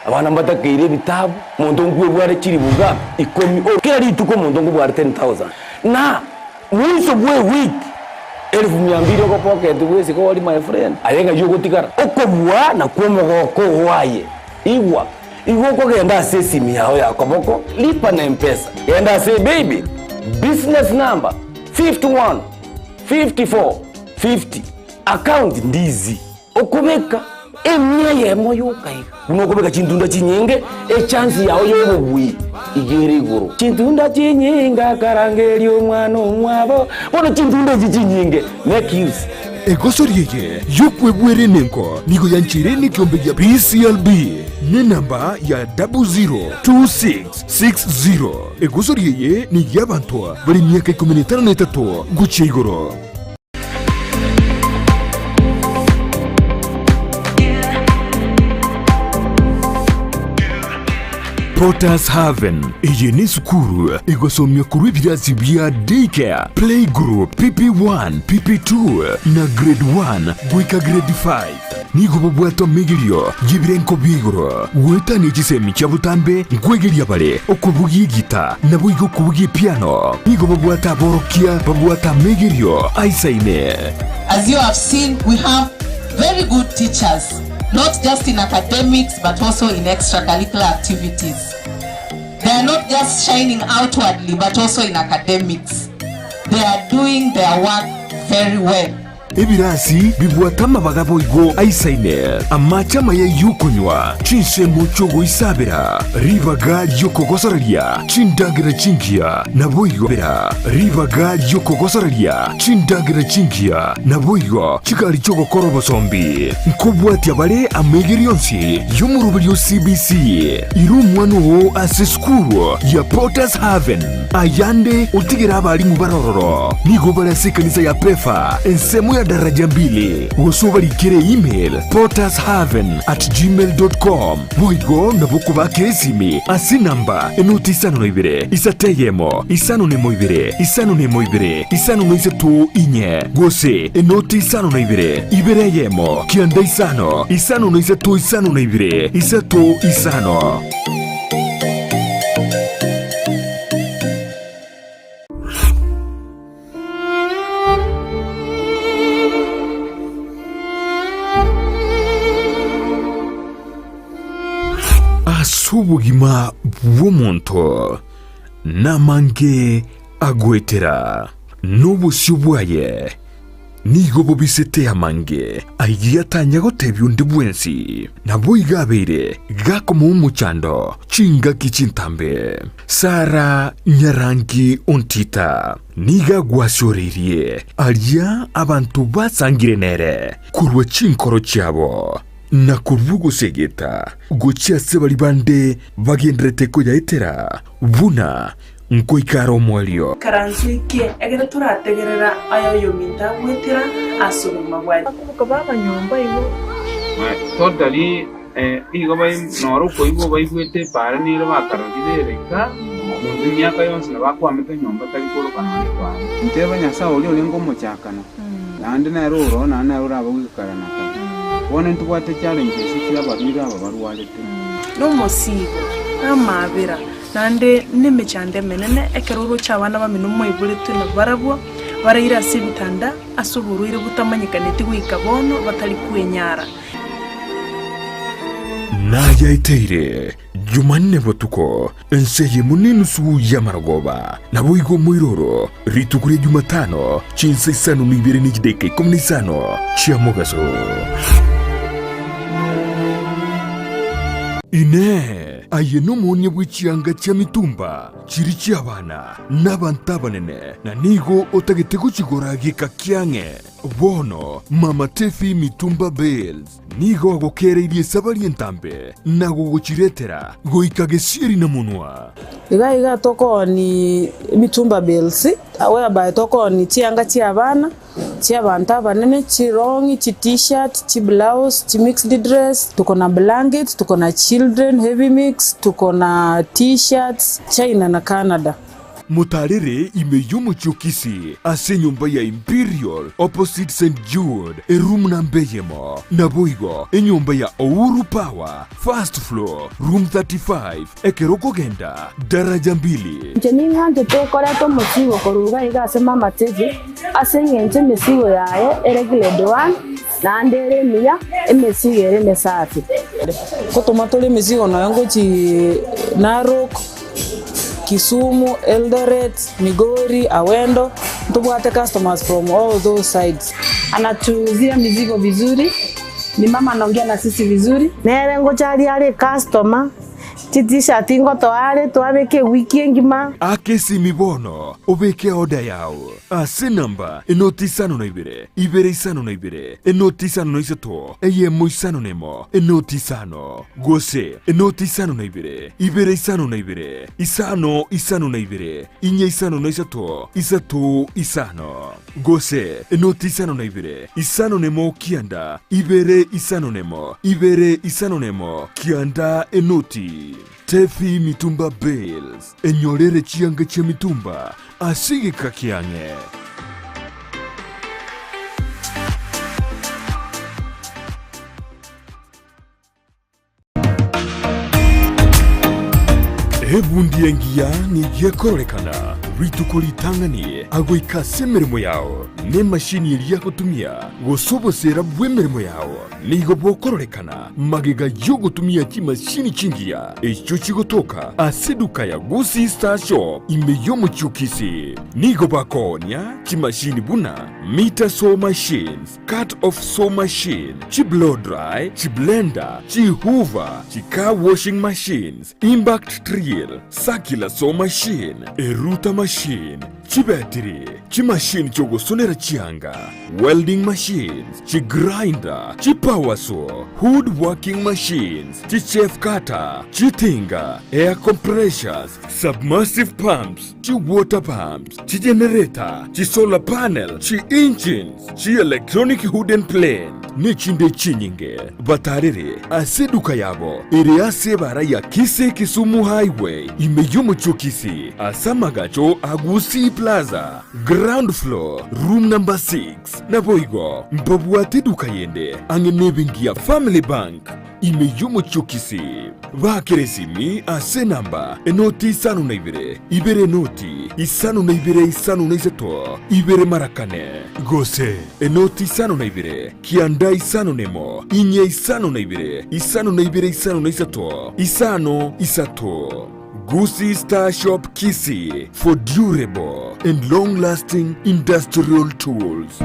Abana mbatakeire ebitabu, monto nkwebware chilifu ngapi? Ikomi. O kera rituko omonto nkobware 10,000. Na mwiso bwe ewiki elfu mia mbili ogopoketi bwesike ori my friend, aye ng'ai ogotigara? Okobua nakwo omogoko oo aye. Igwa, igo okogenda ase esimi yao ya koboko, lipa na mpesa, genda ase ebaybill, business number 51 54 50, account ndizi. Okobeka emia eyemo yoka iga, buna okobeka chintunda chinyinge, echansi yao y'obobui iga ere igoro. Chintunda chinyinge akarangeria omwana omwabo, bono chintunda echi chinyinge make use. Egosori eye y'okwebwera enengo nigo yancheire nekiombe gia PCLB nenamba ya 002660. Egosori eye ney'abanto bare emiaka ikomi na etano na etato gochia igoro. Potters Haven eye nesukuru egosomia korwa ebirasi bia Daycare, Playgroup, PP1, PP2 na Grade 1 goika Grade 5. Nigo bobwate omegerio y'ebirengo bia igoro, goetania chisemi chia botambe nkwegeria bare okobugia egita naboigo okobugia epiano. Nigo babwate aborokia babwate amegerio aisaine. As you have seen, we have very good teachers, not just in academics but also in extracurricular activities. They are not just shining outwardly but also in academics. They are doing their work very well. Ebirasi bibwate amabaga boigo aisaine, amache amaya y'okonywa, chinsemo chi'ogoisabera, ribaga ri'okogosoreria chindagera chingiya, naboigo bera ribaga ri'okogosoreria chindagera chingiya, naboigo chigari chi'ogokora obosombi. Nkobwatia bare amaigerio onsi y'omoroberio o CBC. Ira omwana oo ase esukuru ya Potter's Haven. Ayande otigere abalimu bare ororo. Nigo bare ase ekanisa ya Pefa, ensemo ya daraja mbili, gose obarikere email pottershaven@gmail.com. Boigo nabo okobakera esimi ase enamba enoti isano na ibere, isato eyemo, isano na emo ibere, isano na emo ibere, isano na isato inye, gose enoti isano na ibere, ibere eyemo, kianda isano, isano na isato isano na ibere, isato isano. Ase obogima bw'omonto namange agoetera, na obosio bwaye nigo bobisete amange ayio atanya gotebia onde bwensi. Naboigo abeire gakomoa omochando chingaki chintambe. Sara nyarangi ontita nigo agwasioreirie aria abanto basangire nere korwa chinkoro chiabo, na korwa ogosegeta gochia ase baria bande bagendererete koyaetera, buna nkoika are omoerio. Ikaranso eke, ekero torategerera aya oyominto agwetera ase obogima bwaye. Bakoboka baba nyomba igo. Totally nigo noro okoigwa baigwete epaara nere bakarorire ere iga, monto emiaka yonsi nabo akwamete nyomba tari koroka nonya epaara. Nteba Nyasae oria orenge omochakano, naende nere oro, naende nere orabe goika kare na kare. Bono ntobwate challenges chi'abarwaire aba barwarete. Nomosiibo, namaabera, naende nemechando emenene, ekero oroche abana bamino moiboretwe nabarabwo, baraire ase ebitanda. ase oborwaire botamanyekaneti goika bono batari kwenyara. Nayaeteire Jumanne botuko, ense eyemo nenusu y'amarogoba, naboigo omoiroro, rituko ria Jumatano, chinsa isano na ibere ne chidaeka ikomi na isano chia mogaso. Inee! Aye nomoonia bwe chianga chia mitumba, chiria chi'abana, na abanto abanene, na nigo otagete gochigora geka kiang'e? Bono, Mama Tefi Mitumba Bales nigo agokereirie esabari entambe na gogochiretera goika gesieri na monwa. Iga iga tokooni emitumba bales, whereby tokooni chianga chi'abana, chi'abanto abanene, chirong'i, chi-tshirt, chiblouse, chimixed dress, tuko na blankets, tuko na children heavy mix, tuko na t-shirts, China na Canada. Motaarere ime y'omochie o Kisii ase enyomba ya Imperial opposite St Jude eroom namba eyemo, naboigo enyomba ya Ouru Power first floor room 35 ekero okogenda daraja mbili. Inche ning'anchete okoreta omosigo korwa iga iga ase mama Tevye, ase eng'encho emesigo yaye ere grade one, naende ere emiya, emesigo ere emesafi. Ngotoma tore emesigo nonya ngochii Narok, Kisumu, Eldoret, Migori, Awendo, ntobwate customers from all those sides. Anatuuzia mizigo vizuri, ni mama anaongea na sisi vizuri. Nere ngocharia are ecustomer, chi-t-shirt ngotoa are twabeka ewiki engima. Aka esimi bono obeke order yao ase enamba enoti isano na ibere, ibere isano na ibere, enoti isano na isato, eyemo isano na emo, enoti isano, gose enoti isano na ibere, ibere isano na ibere, isano isano na ibere, inye isano na isato, isato isano. Gose enoti isano na ibere, isano nemo kianda, ibere isano nemo, ibere isano nemo, kianda enoti. Tefi mitumba bales, enyorere chianga chia mitumba ase egeka kiang'e. Ebundi engiya nigo ekororekana rituko ritang'ani agoika ase emeremo yao, na emashini eria agotumia, gose oboseera bw'emeremo yao nigo bokororekana magega y'ogotumia chimashini chingiya echio chigotoka ase eduka ya Gusii Star Shop ime y'omochie o Kisii. Nigo bakoonia chimashini buna meter saw machines, Cut off saw machine, chi blow dry, chi blender, chi hoover, chi car washing machines, impact drill, circular saw machine, eruta machine, chibetiri, chimachine chiogosonera chianga, welding machines, chi grinder, chi power saw, wood working machines, chi chaff cutter, chitinga, air compressors, submersive pumps, chi water pumps, chi generator, chi solar panel, chi engines, chi electronic wooden plane, nechinde chinyinge. Batarere ase eduka yabo ere ase ebara ya Kisii Kisumu Highway ime y'omochie o Kisii ase amagacho a Gusii Plaza, ground floor, room number 6. Naboigo mbabwate eduka yende ang'e nebenki ya Family Bank ime y'omochie o Kisii. Baakera esimi ase enamba enoti isano na ibere, ibere enoti isano na ibere isano na isato, ibere mara kane, gose enoti isano na ibere, kianda isano nemo, inye isano na ibere, isano na ibere isano na isato, isano isato. Gusii Star Shop Kisii for durable and long lasting industrial tools.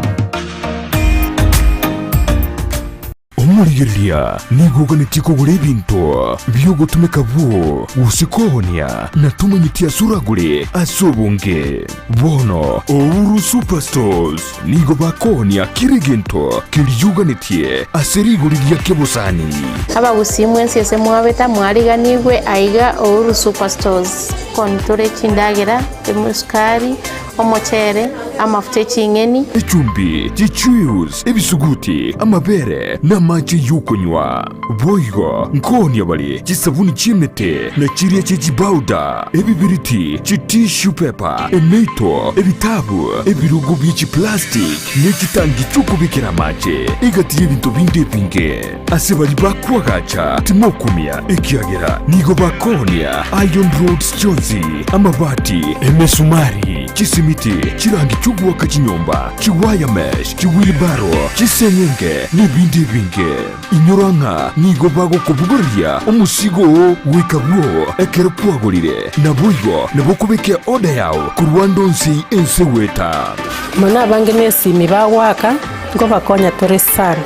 Omorigereria nigo oganetie kogora ebinto bi'ogotumeka bwoo gose koonia, na tomanyeti ase oragore ase obonge. Bono Ouru Superstores nigo bakoonia kera egento keria oganetie ase rigori ria kebosani. Abagusii mwensi ase mwabete mwariganigwe aiga Ouru Superstores. Kontore chindagera, esukari, Omochere, amafuta e ching'eni. Echumbi, chichuius, ebisuguti, amabere, na amache y'okonywa. Boigo nkoonia bare chisabuni chi'emete, na chiria chie chibauda, ebibiriti, chitissue paper, emeito, ebitabu, ebirogo bie chiplastic, ne chitangi chi'okobekera amache, egati y'ebinto binde ebinge. Ase baria bakoagacha timokumia, ekiagera nigo bakoonia iron rods chionsi, amabati, emesumari, chisimiti, chirangi chi'okoagacha. chi'ogoaka chinyomba, chiwire mesh, chiwheelbarrow, chiseng'enge, na ebinde ebinge. Inyora ng'a nigo bagokobogoreria omosigo oo goika bwoo ekero kwagorire, naboigo nabo okobeka eoda yao korwa ande onsi ense goeta. Mono abange nesimi bagoaka, nkobakonya tore sana.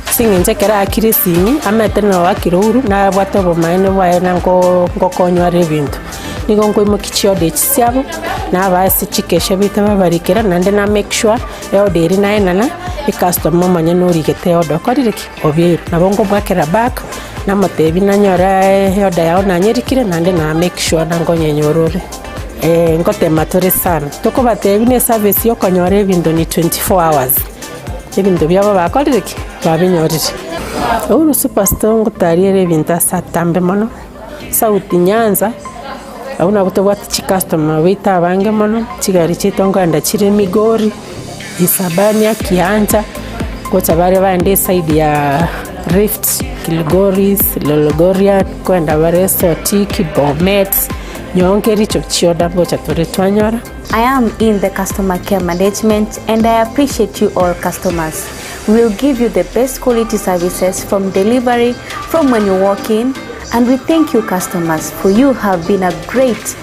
Ase eng'encho ekero aakire esimi, amaete na oakire ouru, nabwate obomaene bwaye na nko nkokonywa are ebinto. Nigo nkoimokia chioda echi chiabo, nabaa ase chikesha baito babarikera, naende na make sure eoda eria naenana, ecustomer omonyene origete eoda okorire ki? Obeirwe. Nabo nkomoakera back, namotebia nanyora eoda yao nanyerikire naende na make sure na nkonyenyora ore. Ngotema tore sana, tokobatebia na eservice ya okonyora ebinto ni 24 hours. Ebinto biabo bakorire ki? Babinyorire. Uhuru Superstore ngotariere ebinto ase atambe mono, South Nyanza, abwo nabwo tobwate chicustomer baito abange mono, chigari chiaito nkoenda chire Migori, Isabania, Kiancha, gocha bare baende eside ya Rift, Kilgoris, Lologorian, nkoenda bare Sotik, Bomet, Nyonge, richo chioda ngocha tore twanyora. I am in the customer care management and I appreciate you all customers. We will give you the best quality services from delivery, from when you walk in, and we thank you customers for you have been a great,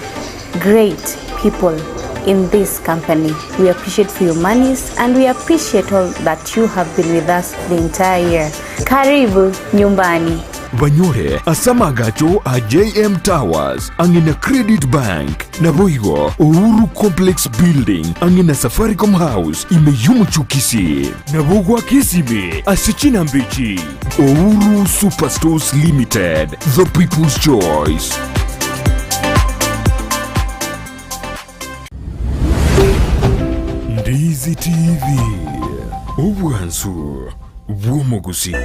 great people in this company. We appreciate for your monies and we appreciate all that you have been with us the entire year. Karibu nyumbani. Banyore ase amagacho a JM Towers ang'e na Credit Bank, naboigo Uhuru Complex Building ang'e na Safaricom House ime y'omochie o Kisii. Nabo goaka esimi ase chinamba echi, Uhuru Superstores Limited, the people's choice. Ndizi TV, obwansu bw'omogusi.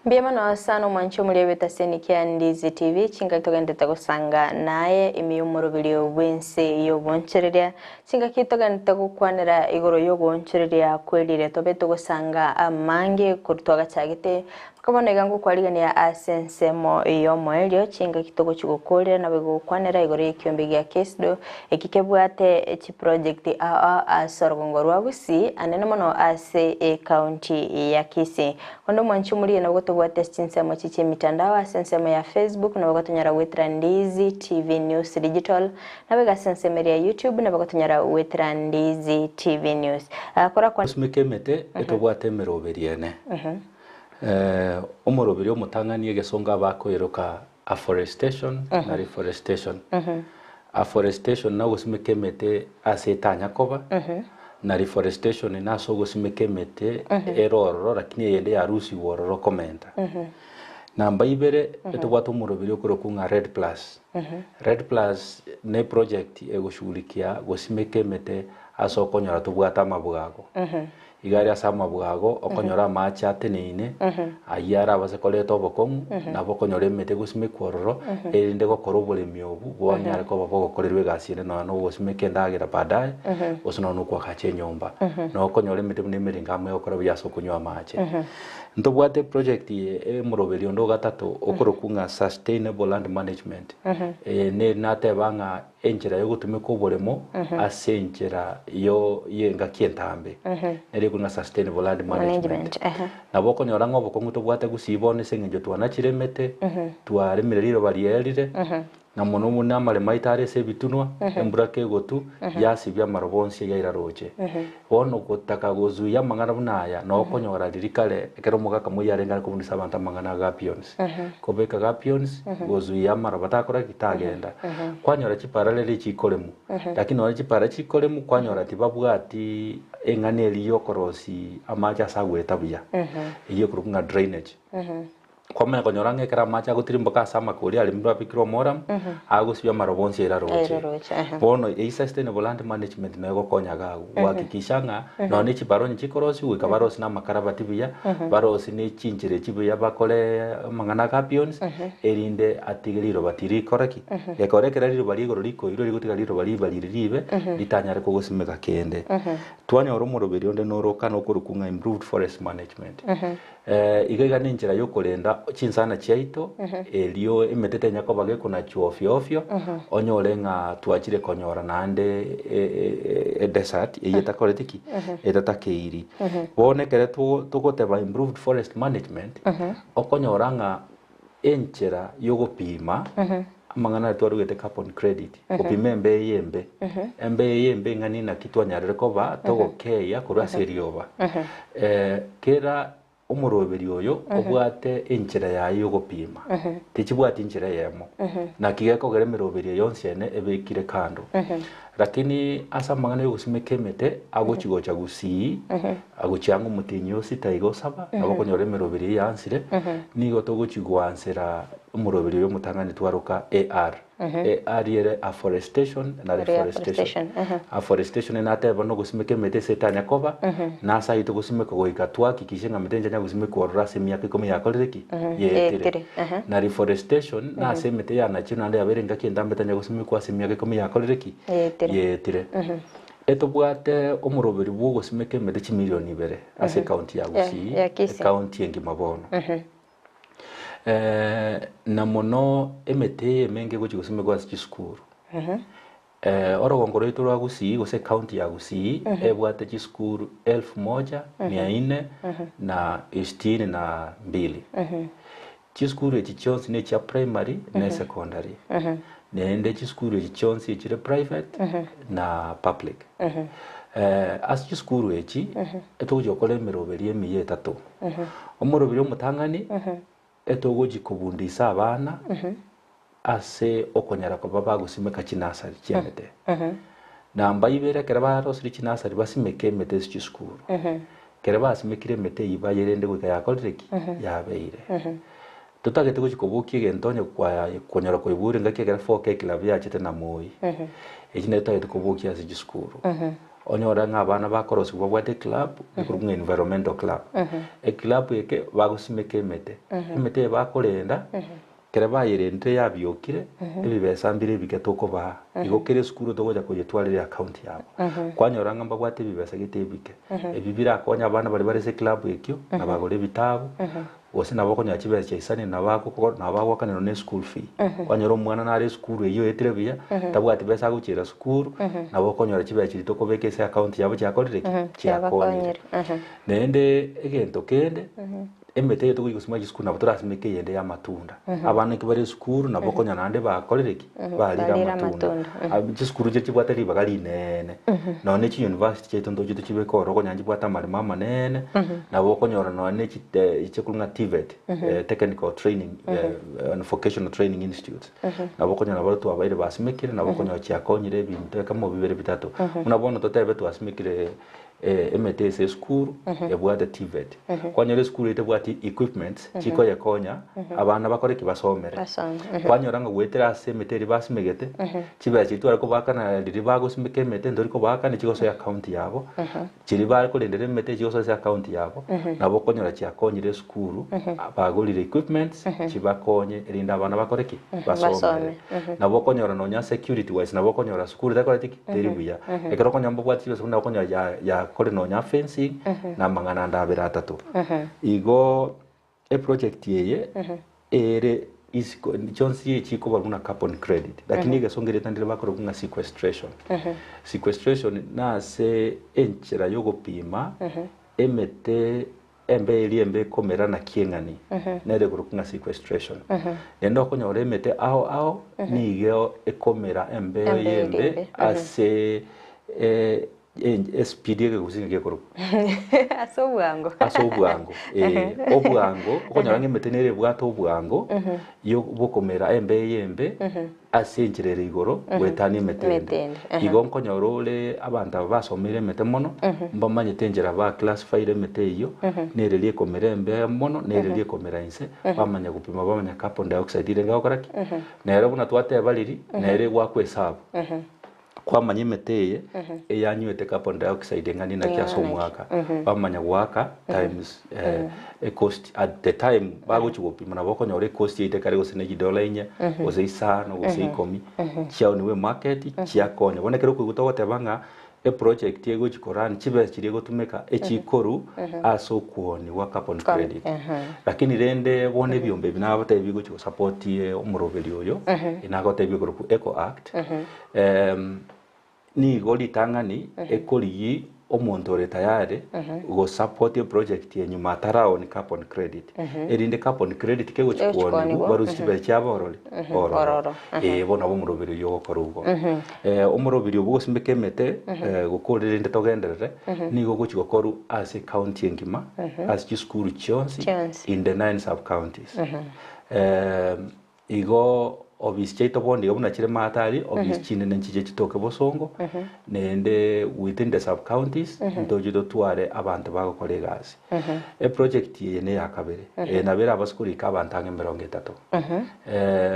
Mbuya mono sana omwanchi omoria bw'etaseni kia Ndizi TV, chingaki togenderete gosanga naye ime y'omoroberio bw'ense y'obonchoreria. Chingaki togenderete gokwanera igoro y'ogoonchoreria kwerire tobe togosanga amange korwa twagachagete mpaka bono iga ngokwarigania ase ensemo y'omoerio chingaki togochia gokorera nabo gokwanera igoro y'ekiombe gia KESDO eki kebwate chiproject ao ao ase orogongo rwa Gusii anene mono ase ecounty ya Kisii. Onde omwanchi omoria nabo gotobwate ase chinsemo echi chi'emitandao ase ensemo ya Facebook nabo gotonyora goetera Ndizi TV News Digital nabo iga ase ensemo eria ya YouTube nabo gotonyora goetera Ndizi TV News. Kora kwa. Gosimeka emete etobwate emeroberi ene. Omoroberi omotang'ani egesongo abakoeroka afforestation na reforestation. Afforestation na ogosimeka emete ase etanya koba, na reforestation nase ogosimeka emete ere ororo lakini eyende yarusigwe ororo komenta. Namba ibere etobwate omoroberi okorokwa ng'a red plus. Red plus ne project egoshughulikia gosimeka emete ase okonyora tobwate amabwago. Iga aria ase amabwago okonyora amache ateneine, ayio arabase koreta obokong'u, nabo okonyora emete egosimekwa ororo, erinde gokora oboremi obwo bwanyare koba bogokorerwa egasi ende nonya na ogosimeka endagera baadaye, gose nonya na okoagacha enyomba. Nabo okonyora emete buna emeringa amo egokora buya ase okonywa amache. Ntobwate eproject eye omoroberi onde ogatato okorokwa ng'a sustainable land management. Eye neri nateba ng'a enchera yogotumeka oboremo ase enchera yo y'engaki entambe nere ekorwa ng'a sustainable land management. Nabo okonyora ng'a obokong'u tobwate gusii bono ase eng'encho twanachire emete, twaremire riroba rierire, na mono buna amaremo aito are ase ebitunwa, embura kegotu, yasibia amaroba onsi yaira roche. Bono gotaka gozuia amang'ana buna aya, noo okonyora riria kare ekero omogaka moyio arenge are kobundisa abanto amang'ana a gapions. Kobeka gapions, gozuia amaroba takora ki? Tagenda. Kwanyora chipara rero echikoremu, lakini nonye chipara chikoremu kwanyora tibabwati eng'ana eria yokorosia amache ase agoeta buya, eyio ekorokwa ng'a drainage. Kwamanya konyora ng'a ekero amache agotirimboka ase amakori aria abekire omoramu, agosibia amaroba onsi aira roche. Aira roche, ehe. Bono eyio sustainable land management nayo egokonya iga agwo, gohakikisha ng'a nonya ne chibara onye chikorosiwa goika barosie na amakarabati buya, barosie ne chinchera echi buya bakore amang'ana a gabions, erinde atige riroba tirikora ki? Gekogera ekero riroba ria igoro rikoirwa rigotiga riroba riba riria ribe, ritanyare kogosimeka kende. Twanyora omoroberi onde noro okana okorokwa ng'a improved forest management. Iga iga nenchera yokorenda chinsana chiaito, erio emete tenya koba gekonachwa ofio ofio, onyore ng'a twachire konyora naende edesert eyio etakoreti ki? Etatakeiri. Bono ekere togoteba improved forest management, okonyora ng'a enchera yogopima amang'ana aria twarugete carbon credit, gopima embe eye embe, embe eye embe ing'ana inaki twanyarire koba togokeia korwa ase erioba. Kera omoroberi oyo obwate enchera yaye yogopima, tichibwati enchera eyemo, naki gekogera emeroberi eye yonsi ene ebekire kando. Lakini ase amang'ana yogosimeka emete agochi gocha gusii, agochia ang'e omotienyi o sita iga osaba, nabo okonyora emeroberi eye yansire, nigo togochi goansera omoroberi oyo omotang'ani twaroka AR. AR ere afforestation na reforestation. Afforestation nateba nogosimeka emete ase etanya koba, na ase ayio togosimeka goika twahakikishe ng'a mete nchanya gosimekwa ororo ase emiaka ikomi yakorire ki? Yaetire. Na reforestation nase emete yanachirwe naende yabeire engaki entambe etanya gosimekwa ase emiaka ikomi yakorire ki? Yaetire. Etobwate omoroberi bwa ogosimeka emete chimilioni ibere ase ecounty ya Gusii, ecounty engima bono. Na mono emete eye emenge egochi gosimekwa ase chisukuru. Orogongo rwaito rwa Gusii gose ecounty ya Gusii ebwate chisukuru elfu moja mia nne na sitini na mbili. Chisukuru echi chionsi ne chia primary na esecondary. Naende chisukuru echi chionsi echire private na public. Ase chisukuru echi etogochia gokora emeroberi emiya etato. Omoroberi omotang'ani etogochia kobundisa abana ase okonyara koba bagosimeka chinasari chi'emete. Namba ibere ekero barosirie chinasari basimeke emete ase chisukuru. Ekero basimekire emete eyio bayerende goika yakorire ki? Yabeire. Totagete gochia kobokia egento onye kwanyora koigure engaki ekero 4K club yachete na Moi. Eki nere totagete kobokia ase chisukuru. Onyore ng'a abana bakorosigwa babwate eclub, ekorokwa ng'a environmental club. Eclub eke bagosimeka emete, emete eye bakorenda, ekero bayerendire yabiokire, ebibesa mbire ebike tokobaa. Igo kera esukuru togocha koyetwarera eaccount yabo. Kwanyora ng'a mbabwate ebibesa gete ebike, ebi birakonye abana baria bare ase eclub ekio, na bagore ebitabu, Gose nabo okonyora chibesa chia isani nabo nabo bagoakanerwa ne school fee. Kwanyora omwana nare esukuru eyio oetire buya, tabwati besa agochiera sukuru, nabo okonyora chibesa chiria tokobeka ase account yabo chiakorire ki? Chiakonyire. Naende egento kende, emete eye togochia gosimeka chisukuru nabo torasimeke eyende ya amatunda. Abana ekero bare esukuru nabo okonyora naende bakorire ki? Barire amatunda. Chisukuru chiria chibwate ribaga rineene, nonya ne chiuniversity chiaito ntoche tochibeke ororo okonyora nchibwate amaremo amaneene, nabo okonyora nonya ne chi echikorwa ng'a TVET, Technical Training and Vocational Training Institutes, nabo okonyora baria twabaire basimekire, nabo okonyora chiakonyire ebinto ekemo bibere bitato. Buna bono totebe twasimekire emete ase esukuru ebwate TVET, kwanyora esukuru eyio tebwati equipments chikoyekonya abana bakore ki? Basomere. Kwanyora ng'a goetera ase emete eria basimegete, chibesa chiria tware kobaakana riria bagosimeka emete ntori kobaakana chigosoa account yabo. Chiria bare korendera emete chigosoa ase account yabo, nabo okonyora chiakonyire esukuru, bagorire equipments, chibakonye erinde abana bakore ki? Basomere. Nabo okonyora nonya security wise nabo okonyora sukuru tekoreti ki? Teri buya. Ekero okonyora mbabwate chibesa buna okonyora ya yakore nonya fencing, na amang'ana ande abere atato. Igo eproject eye ere isiko chionsi echikoba buna carbon credit lakini egesongo erieta ndire bakorokwa ng'a sequestration. Sequestration nase enchera yogopima emete embe eria embe ekomera naki eng'ani nere ekorokwa ng'a sequestration. Naende okonyora emete ao ao nigo ekomera embe Embe eye eria embe embe. ase Espeed egegusii ng'aki ekorokwa? Ase obwango. Ase obwango, eh, obwango, okonyora ng'a emete nere ebwate obwango yo bokomera embe eye embe ase enchera ere igoro goetania emete ende. Emete ende, aha. Igo nkonyora ore abanto aba basomeire emete mono, mbamanyete enchera ba classifyire emete eyio, nere eria ekomera embe mono, nere eria ekomera inse, bamanya gopima bamanya carbon dioxide ere egokora ki? Nere buna twateba riria, nere egwakwa esabu. Kwamanya emete eye eyanywete carbon dioxide eng'ana inaki ase omwaka, bamanya goaka times ecost at the time bagochi gopima nabo okonyora ecost yaito ekare gose ne chidola inye, gose isano, gose ikomi, chiaoniwa emarket chiakonya. Bono ekero okoigwa togoteba ng'a. Eproject egochi korun chibesa chiria egotumeka echikoru ase okuoni gwa carbon credit. Lakini rende bono ebiombe ebi nagotebi bigochi gosupport omoroberi oyo, nagotebi okorokwa Eco Act, nigo ritang'ani ekorigi omonto ore tayari gosupport eproject eye nyuma ataraoni carbon credit. Erinde carbon credit kegochi Egochi kuonigwa, kuonigwa, barusie chibesa chiabo orore ororo. Ororo, Ee, bono nabo omoroberi oyio ogokora igo. Omoroberi obwo gosimeka emete gokore rende togenderere, nigo ogochi gokorwa ase ecounty engima, ase chisukuru chionsi, Chionsi. in the nine sub counties. Igo ofisi chiaito bono iga buna chire maate aria, ofisi chinene nchiche chitoke bosongo, naende within the sub counties, ntoche totware abanto bagokora egasi. Eproject eye ne ya kabere, eye nabo erabase korika abanto ang'e emerongo etato.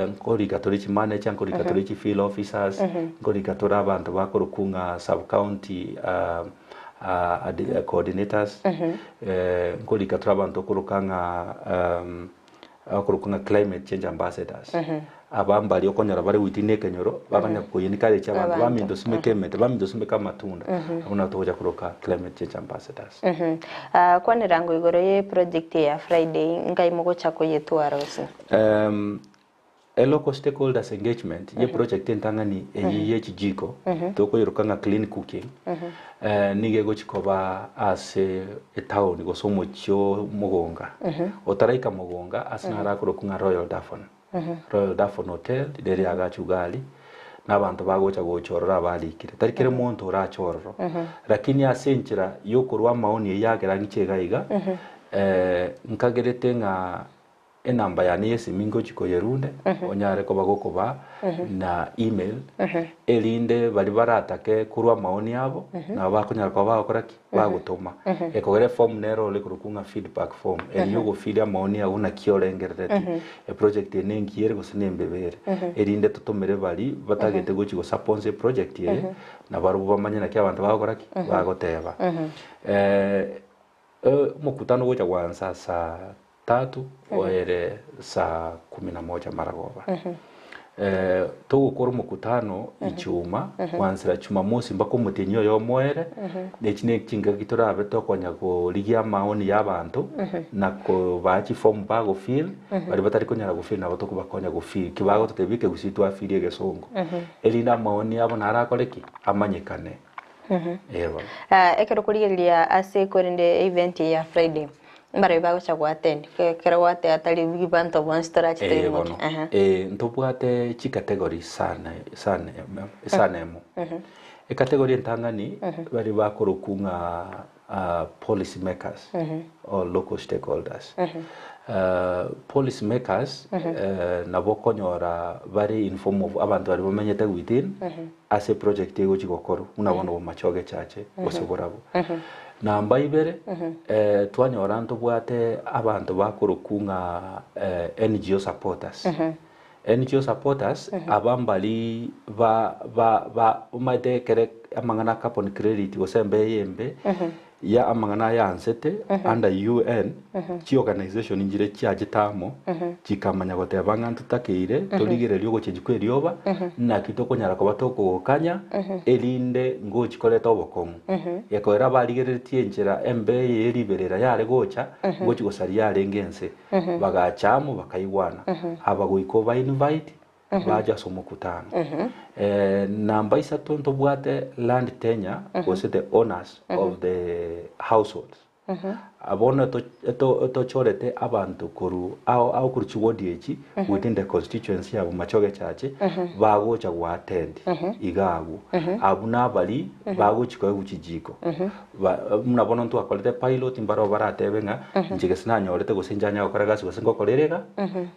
Nkorika tore chimanager, nkorika tore chifield officers, nkorika tore abanto bakorokwa ng'a sub county coordinators, nkorika tore abanto okoroka ng'a abakorokwa ng'a climate change ambassadors. Aba mbaria okonyora bare within ekenyoro, bakonya ko encourage abanto Abanto. baminto simeka emete, baminto simeka amatunda, abwo nabo togocha koroka climate change ambassadors. Ah, kwanera ango igoro ye project eye ya Friday, nkai mogocha koyetwara gose? E local stakeholders engagement ye project entang'ani eyio ye chijiko tokoyeroka ng'a clean cooking nigo egochi koba ase etown gose omochie o Mogonga. Otaraika Mogonga ase naro akorokwa ng'a Royal Daffon. Royal Daffon Hotel riria riagachwa iga aria, na abanto bagocha gocha ororo abarikire. Tari kera omonto orache ororo. Lakini ase enchera yokorwa amaoni eyio yagera ng'iche iga iga, nkagerete ng'a Enamba yane y'esimi ngochia koyerunde, onyare koba gokobaa na email, erinde baria baratake korwa amaoni abo, nabo bakonyara koba bagokora ki? Bagotoma. Ekogera eform nero ore korokwa ng'a feedback form, eri yogofeed amaoni ago naki orengerereti, eproject eye nengiya ere gose nembebe ere, erinde totomere baria batagete gochia gosupport eproject eye, nabarobwo bamanye naki abanto bagokora ki? Bagoteba. Omokutano ogocha gwansa saa tatu oere saa kumi na moja maragoba. Togokora omokutano ichuma gwansera chumamosi mpaka omotienyi oyomo oere, echi ne chingaki torabe tokonya korigia amaoni ya abanto na kobaa chifomu bagofill, baria batari konyara gofill nabo tokobakonya gofill, ki bagototebia ekegusii twafirie egesongo, erinde amaoni abo narakore ki? Amanyekane. Eeh bono. Ekero okorigereria ase korende event eye ya Friday, mbarabwo bagocha go attend, ekero gwateba tari banto bonsi torache Eeh toimoke, bono, ehe. eh ntobwate chicategory sana sana sana emo. Ecategory entang'ani baria bakorokwa ng'a policy makers or local stakeholders. Policy makers nabo okonyora bare in form of abanto baria bamenyete within ase eproject egochi gokorwa buna bono bomachoge chache gose borabwo. Namba ibere twanyora ntobwate abanto bakorokwa ng'a NGO supporters. NGO supporters aba mbari ba ba ba omanyete ekere amang'ana a carbon credit gose embeo embe ya amang'ana aya ansete under UN chiorganisation nchire chiachete amo chikamanya goteba ng'a ntotakeire torigererie ogochengi kwa erioba naki tokonyara koba tokogokanya erinde ngochi koreta obokong'u. Gekoera barigereretie enchera embe eye ye riberera yare gocha ngochi gosaria yarenge ense. Bagacha amo bakaigwana aba goika oba invite bache ase omokutano. Namba isato ntobwate land tenure gose the owners of the households. Bono etochorete abanto korwa ao ao korwa chiward echi within the constituency ya Bomachoge Church bagocha go attend iga abwo. Abwo nabari bagochi koegwa chijiko. Buna bono ntwakorete pilot mbarabwo baratebe ng'a inche gese nanyorete gose inche nanyare gokora egasi gose ngokora ere iga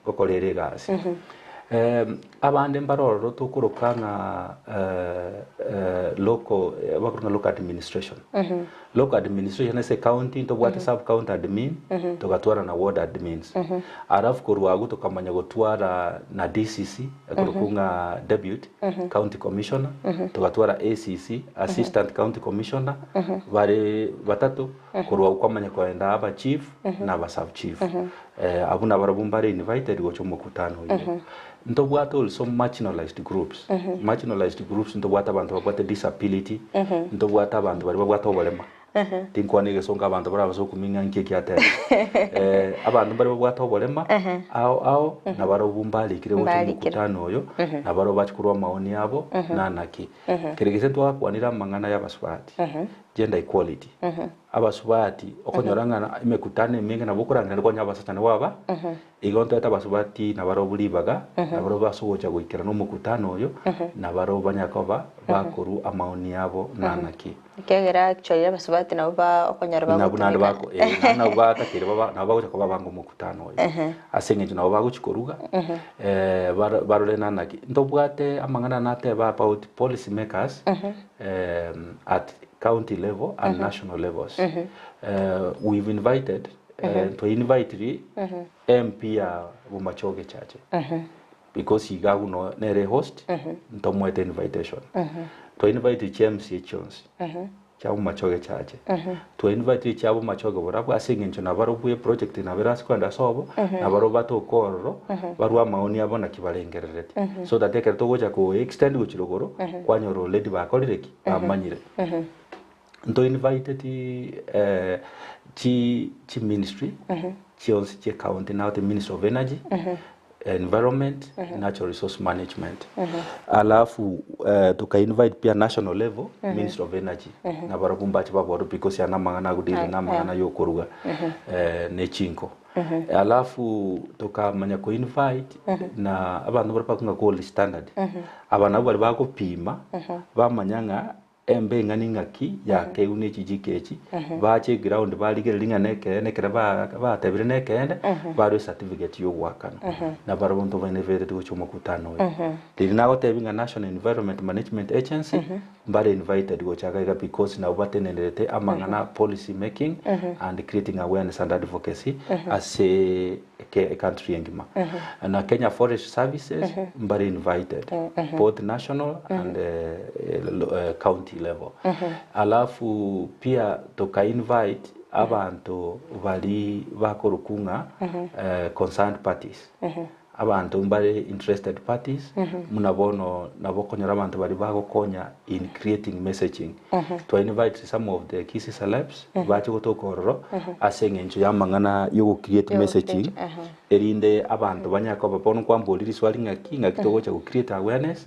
ngokora ere egasi. Abande mbare ororo tokoroka ng'a local bakorokwa ng'a local administration. Local administration ase ecounty ntobwate sub county admin togatwara na ward admins. Alafu korwa agwo tokamanya gotwara na DCC ekorokwa ng'a deputy county commissioner, togatwara ACC assistant county commissioner bare batato, korwa agwo kwamanya koenda aba chief na aba sub chief. Abwo nabarabwo mbare invited gocha omokutano oyio. Ntobwate also marginalized groups. Marginalized groups ntobwate abanto babwate disability, ntobwate abanto baria babwate oborema. Tinkwana egesongo abanto barabase okumia ng'a nki ekiateba. Abanto mbare babwate oborema ao ao nabarobwo mbarikire gocha Mbarikire. omokutano oyo, nabarobwo bache korwa amaoni abo nanaki. Kere gese twakwanire amang'ana y'abasubati, gender equality. Abasubati okonyora ng'a emekutano emenge nabo okorangeria konya abasacha nabo aba, igo ntoete abasubati nabarobwo ribaga, nabarobwo ase ogocha goikerana omokutano oyo, nabarobwo banyare koba bakorwa amaoni abo nanaki. Ekiagera actually abasubati nabo ba okonyora Nabwo naende bagotumeka. bako eh, naende nabo batakeire baba nabo bagocha koba abange omokutano oyo. Ase eng'encho nabo bagochi koruga, baro barore nanaki. Ntobwate amang'ana nateba about policy makers at county level and national levels. We've invited, twa invitiri MP ya Bomachoge Chache because iga agwo no nere host ntomoete invitation. Twa invitiri chi MCA chionsi chia Bomachoge Chache. Twa invitiri chia Bomachoge borabwo ase eng'encho nabarobwo eproject nabo erase kogenda ase obo, nabarobwo batoke ororo barwe amaoni abo naki barengerereti. So that ekero togocha ko extend gochia rogoro kwanyora already bakorire ki? Bamanyire. Nto invited chi chi ministry chionsi chie county now the ministry of energy, environment, natural resource management. Alafu toka invite pia national level ministry of energy nabarabwo mbache baborwe because aya namang'ana agodeal na amang'ana ya okoruga ne chinko. Alafu tokamanya ko invite na abanto baria bakong'a gold standard aba nabwo baria bagopima bamanya ng'a Embe ing'ana ing'aki yakeigwa ne chijiko echi, bache eground barigereria ng'a nekeene ekere batebire nekeene, barue ecertificate ya ogoakana. Na barabwo ntobaenevereti gochia omokutano oyo. Riria nagotebia ng'a National Environment Management Agency, mbare invited gocha iga iga because nabwo batenenerete amang'ana policy making and creating awareness and advocacy ase ecountry engima. Na Kenya Forest Services mbare invited both national and county level. Alafu pia toka invite abanto bari bakorokwa ng'a concerned parties. Abanto mbare interested parties buna bono nabo okonyora abanto baria bagokonya in creating messaging. Twa invite some of the Kisii celebs bache gotoka ororo ase eng'encho y'amang'ana y'ogo create messaging erinde abanto banyare koba bono kwamboria riswali ng'aki ng'aki togocha go create awareness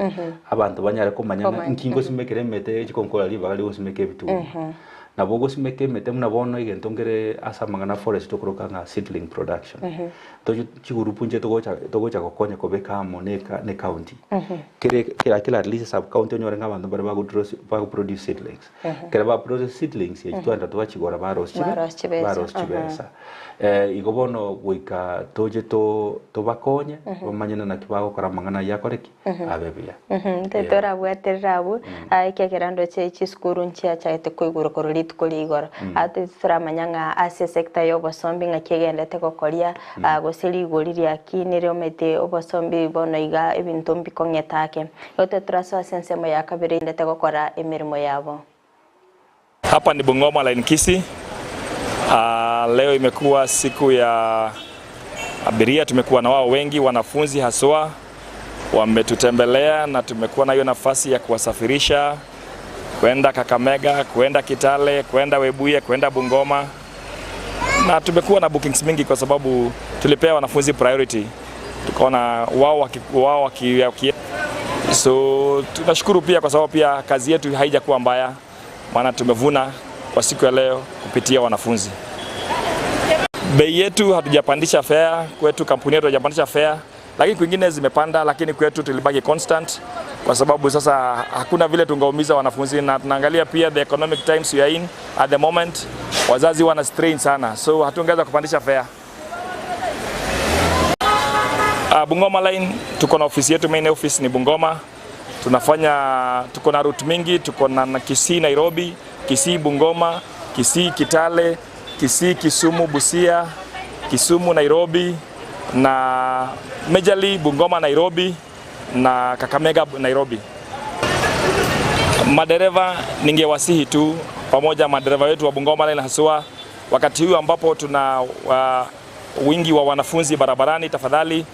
abanto banyare komanya ng'a nki ngosimekera emete echi konkora ribaga rigosimeka ebituma. Nabo ogosimeka emete buna bono egento nkere ase amang'ana a forest tokoroka ng'a seedling production. Tochi chigurupu inche togocha togocha gokonya kobeka amo ne eka ne county. Kere kera kera at least sub county onyore ng'a abanto mbare bagodros bagoproduce seedlings. Ekero ba produce seedlings echi twagenda twachigora barosia chibe Barosia chibesa. barosia chibesa. Igo bono goika toche to tobakonye bamanye naki bagokora amang'ana ayio akore ki? Abe buya. Torabwaterere abwo, ekiagera ndoche chisukuru nchiachagete koigorwa korwa rituko ria igoro. Toramanya ng'a ase esector ya obosombi ng'aki egenderete gokoria, gose rigori riakinire omanyete obosombi bono iga ebinto mbikong'eta ake. Igo torasoe ase ensemo ya kabere egenderete gokora emeremo yabo. Hapa ni Bungoma Line Kisii. Leo imekuwa siku ya abiria, tumekuwa na wao wengi, wanafunzi haswa wametutembelea na tumekuwa na hiyo nafasi ya kuwasafirisha kwenda Kakamega, kwenda Kitale, kwenda Webuye, kwenda Bungoma na tumekuwa na bookings mingi kwa sababu tulipea wanafunzi priority, tukaona wao waki, wao waki, waki. So tunashukuru pia kwa sababu pia kazi yetu haijakuwa mbaya, maana tumevuna kwa siku ya leo kupitia wanafunzi. Bei yetu hatujapandisha fare kwetu, kampuni yetu hatujapandisha fare, lakini kwingine zimepanda, lakini kwetu tulibaki constant kwa sababu sasa hakuna vile tungaumiza wanafunzi, na tunaangalia pia the economic times we are in at the moment, wazazi wana strain sana, so hatungeweza kupandisha fare. Bungoma line tuko na ofisi yetu, main office ni Bungoma. Tunafanya, tuko na route mingi, tuko na Kisii Nairobi, Kisii Bungoma, Kisii Kitale, Kisii Kisumu Busia, Kisumu Nairobi na majorly Bungoma Nairobi na Kakamega Nairobi. Madereva ningewasihi tu pamoja madereva wetu wa Bungoma Line haswa wakati huu ambapo tuna wingi wa wanafunzi barabarani, tafadhali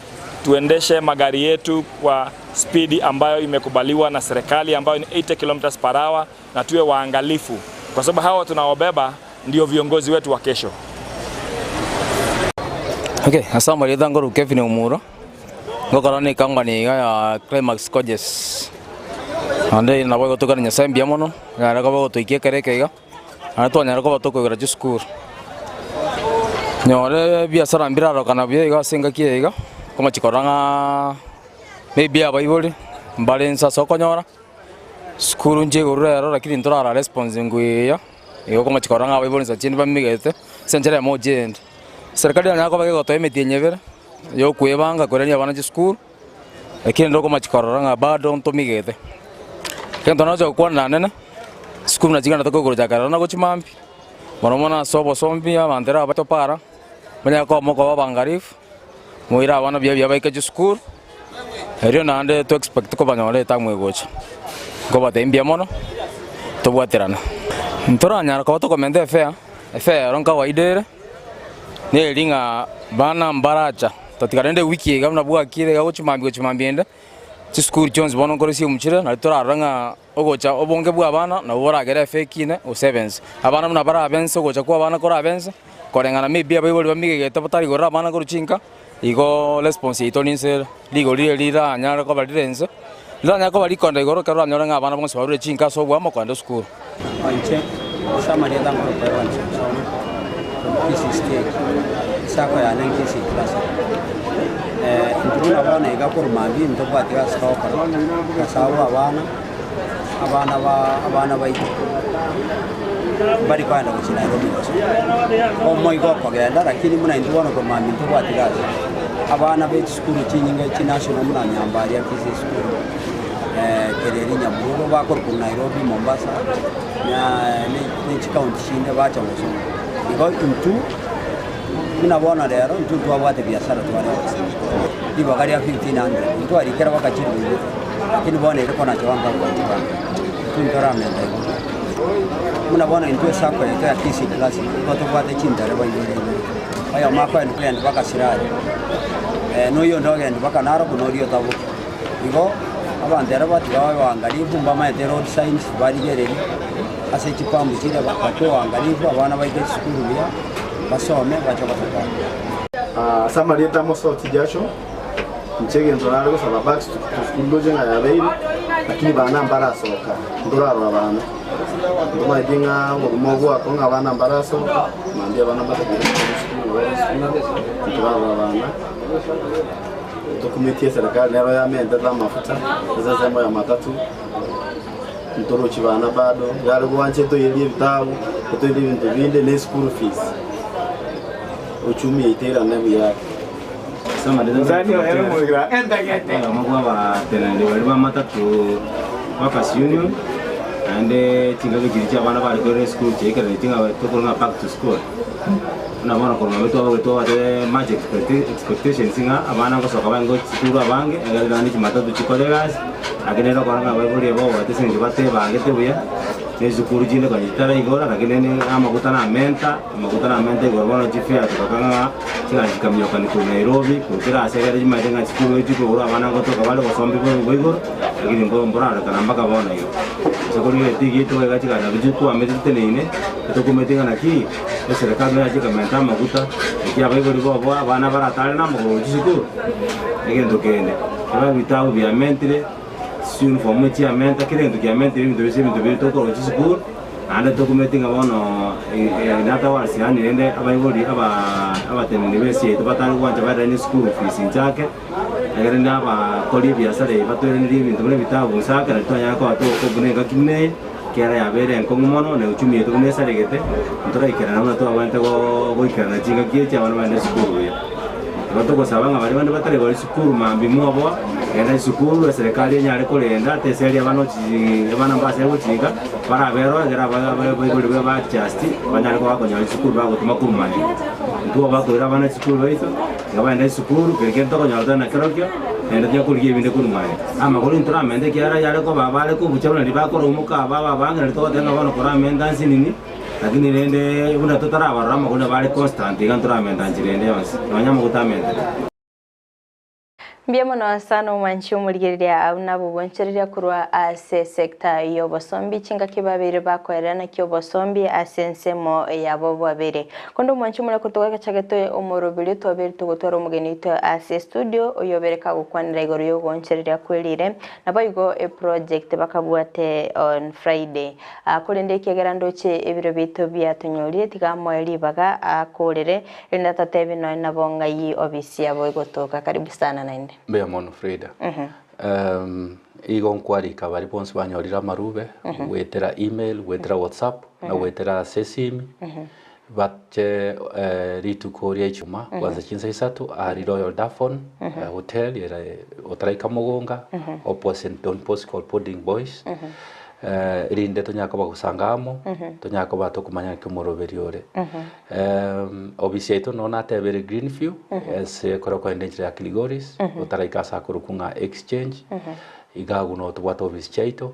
tuendeshe magari yetu kwa spidi ambayo imekubaliwa na serikali ambayo ni 80 km per hour, na tuwe waangalifu kwa sababu hawa tunaobeba ndio viongozi wetu wa kesho. Okay, ase amarieta nkorwa Kevin Omuro, ngokora na ecompany iga ya Climax Coaches. Naende nabo egotokana Nyasaye mbuya mono, nare koba ogotoikia ekero eke iga, naende twanyara koba tokoigora chisukuru. Nyore ebiasara mbirarokana buya iga ase engaki eye iga, nkomochia korora ng'aa maybe abaibori mbare inse ase okonyora. Sukuru inche igoro rero lakini ntorara response enguya, igo okomochia korora ng'a abaibori nsa chinde bamigete, ase enchera eyemo gochia eyende. Serikali yanyara koba egotoa emetienyi ebere, ya okoebanga koirania abana chisukuru, lakini rende okomochia korora ng'a bado ntomigete. Egento nagocha gokwana nene, sukuru nachi kende tokoigoro rero na gochia mambia, mono mono ase obosombi abanto ere abatopara, banyare koba mokoba abangarifu. Moire abana buya buya baike chisukuru, erio naende to expect kobanyora etamu egocha. Nkobatebia mbuya mono, tobwaterane. Ntoranyara koba tokomenta efare, efare ero nkawaida ere, neri ng'a bana mbaracha, totiga rende ewiki eye iga buna bwakire iga gochia mambia gochia mambia ende, chisukuru chionsi bono nkore chiamuchire nari torarore ng'a ogocha obonge bwa abana nabwo boragere efare ekine gose ebe ense. Abana buna barabe ense ogocha kwa abana korabe ense, Koreng'ana maybe abaibori bamigegete batari korora abana korwa chinka, igo response yaito ninse ere, rigori riria riranyare koba rire inse, riranyare koba rikonda igoro ekero oranyore ng'a abana bonsi barure chinka ase oboamo kogenda esukuru. Inche ase amarieta nkorokwa Evans Osongo korwa Kisii State, esacco yane Kisii Classic. Intwe buna bono iga korwa mambia ntobwati gasi togokora, ase abwo abana. Abana ba abana baito mbari kogenda gochia Nairobi gosoma, omoigo okogenda lakini buna intwe bono korwa mambia ntobwati gasi. Abana be chisukuru chinyinge chinational buna Nyambaria Kisii School, Kereri Nyabururu bakorwa korwa Nairobi, Mombasa na ne chikaunti chinde bacha gosoma. Igo intwe buna bono rero intwe ntwabwate biasara tware gosoma, ribaga ria 1500 ntwarikera mpaka chilifu ibere. Lakini bono ere konacha abanto abanto bande, intwe ntoramenta igo. Buna bono intwe esacco yaito ya Kisii Classic, nigo tobwate chintereba ibere ibere, oyomo akoenda kogenda mpaka Sirari, na oyonde ogenda mpaka Narok na oria otaboki. Igo, abanto ere batiga babe baangalifu, mbamaete road signs barigereria, ase chipambu chiria bakwe oangalifu, abana baike chisukuru buya, basome bache gotokora. Ase amarieta amosoti jasho. Inche egento nare gosaba back to school ndoche ng'a yabeire, lakini bana mbarasoka, ntorarora bana. Ntomaeti ng'a obogima obo bwakong'a abana mbarasoka, mambia abana mbatakeire kogenda esukuru nabo bare esukuru, ntorarora bana. Tokumetie eserekari nero yamentete amafuta, ase ensemo ya matatu, ntorochi bana bado, yare gwancha etoiyerie ebitabu, etoiyerie ebinto binde, na eschool fees, uchumi yaito erande buya ake. Oyomo bw'abateneneri baria ba matatu Workers Union, naende chingaki chiria chia abana bare korera esukuru chiaikeraneti ng'a tokorwa ng'a back to school. Buna bono korwa mabe twabwate twabwate much expectations ng'a abana ngosoka bare gochia chisukuru abange, egere naende chimatatu chikore egasi, lakini nere okora ng'a abaibori aba babwate ase eng'encho batebangete buya, na esukuru chinde konya chitaraigora, lakini rende amaguta namenta. Amaguta namente igoro bono chifare togaka ng'a chigari chikaminyokani korwa Nairobi korwa kera ase egere chimaete ng'a chisukuru echi chikogorwa abana ngotoka bare gosombi bobe bwa igoro lakini mbo mborarekana mpaka bono iga. Ase korwa etigi yaito iga chigari nabo chikwamete chiteneine etokumeti ng'a naki eserekari yacha ekamenta amaguta eki abaibori bobo abana baratare na amagoro gochia chisukuru. Egento kende, ekero ebitabu biamentire, chiuniform chiamenta kera egento kiamentire ebinto bionsi ebinto biria tokora gochia chisukuru. Naende tokumeti ng'a bono natawasi, yaani rende abaibori abateneneri b'ense yaito batare gwancha baeranie school fees inchake, ekero rende abakori ebiasara ebi batoiranerie ebinto buna ebitabu nsake nari twanyara koba togokobuna engaki buna eye, ekiagera yabeire enkong'u mono na euchumi yaito buna esaregete, ntoraikerana buna twabwenerete goikerana chingaki echi abana bagende esukuru buya. Igo togosaba ng'a baria bande batari gora esukuru mambia mwoboa, genda esukuru eserekari enyare korenda teseria abana ochi abana mbasere gochinka, baraberwe ekero abaibori ba adjust banyare koba bakonyora chisukuru bagotuma korwa magega. Intwe bakoira abana chisukuru baito, iga bagenda esukuru, keri kende tokonyora tore nakerokio, naende tonya korigia ebinde korwa magega. Amagoro intwe toramente ekiagera yare koba abare kobucha buna riria bakoromoka aba abange nari togoteba ng'a bono koramenta nsinini. Lakini rende buna totarabarora amagori nabo are constant iga ntoramenta nchera ende yonsi, nonya amaguta amentete. Mbuya mono sana omwanchi omorigereria abwo nabwo bonchereria korwa ase sector y'obosombi chingaki babeire bakoerera naki obosombi ase ensemo yabo bwabeire. Konde omwanchi omore kotogachagetwe omoroberio twabeire togotwara omogeni oito ase estudio oyobere kagokwanera igoro y'ogoonchereria kwerire naboigo eproject bakabwate on Friday. Korende ekiagera ndoche ebiro biaito biatonyorire tiga amoe ribaga akorere Erinde atotebi nonya nabo ng'ai obisi yabo egotoka. Karibu sana naende. Mbuya mono Frida. Igo nkwarika baria bonsi banyorire amarube goetera email, goetera whatsapp na goetera ase esimi bache rituko ria ichuma kwanza chinsa isato aria Royal Daffon Hotel ere otaraika Mogonga opposite Don Bosco Pudding Boys erinde tonyare koba gosanga amo tonyare koba tokomanya naki omoroberi ore. Obisi yaito noo natebire Greenview ase ekero okoenda enchera ya Kilgoris otaraika ase akorokwa ng'a Exchange iga agwo noo tobwate obisi chiaito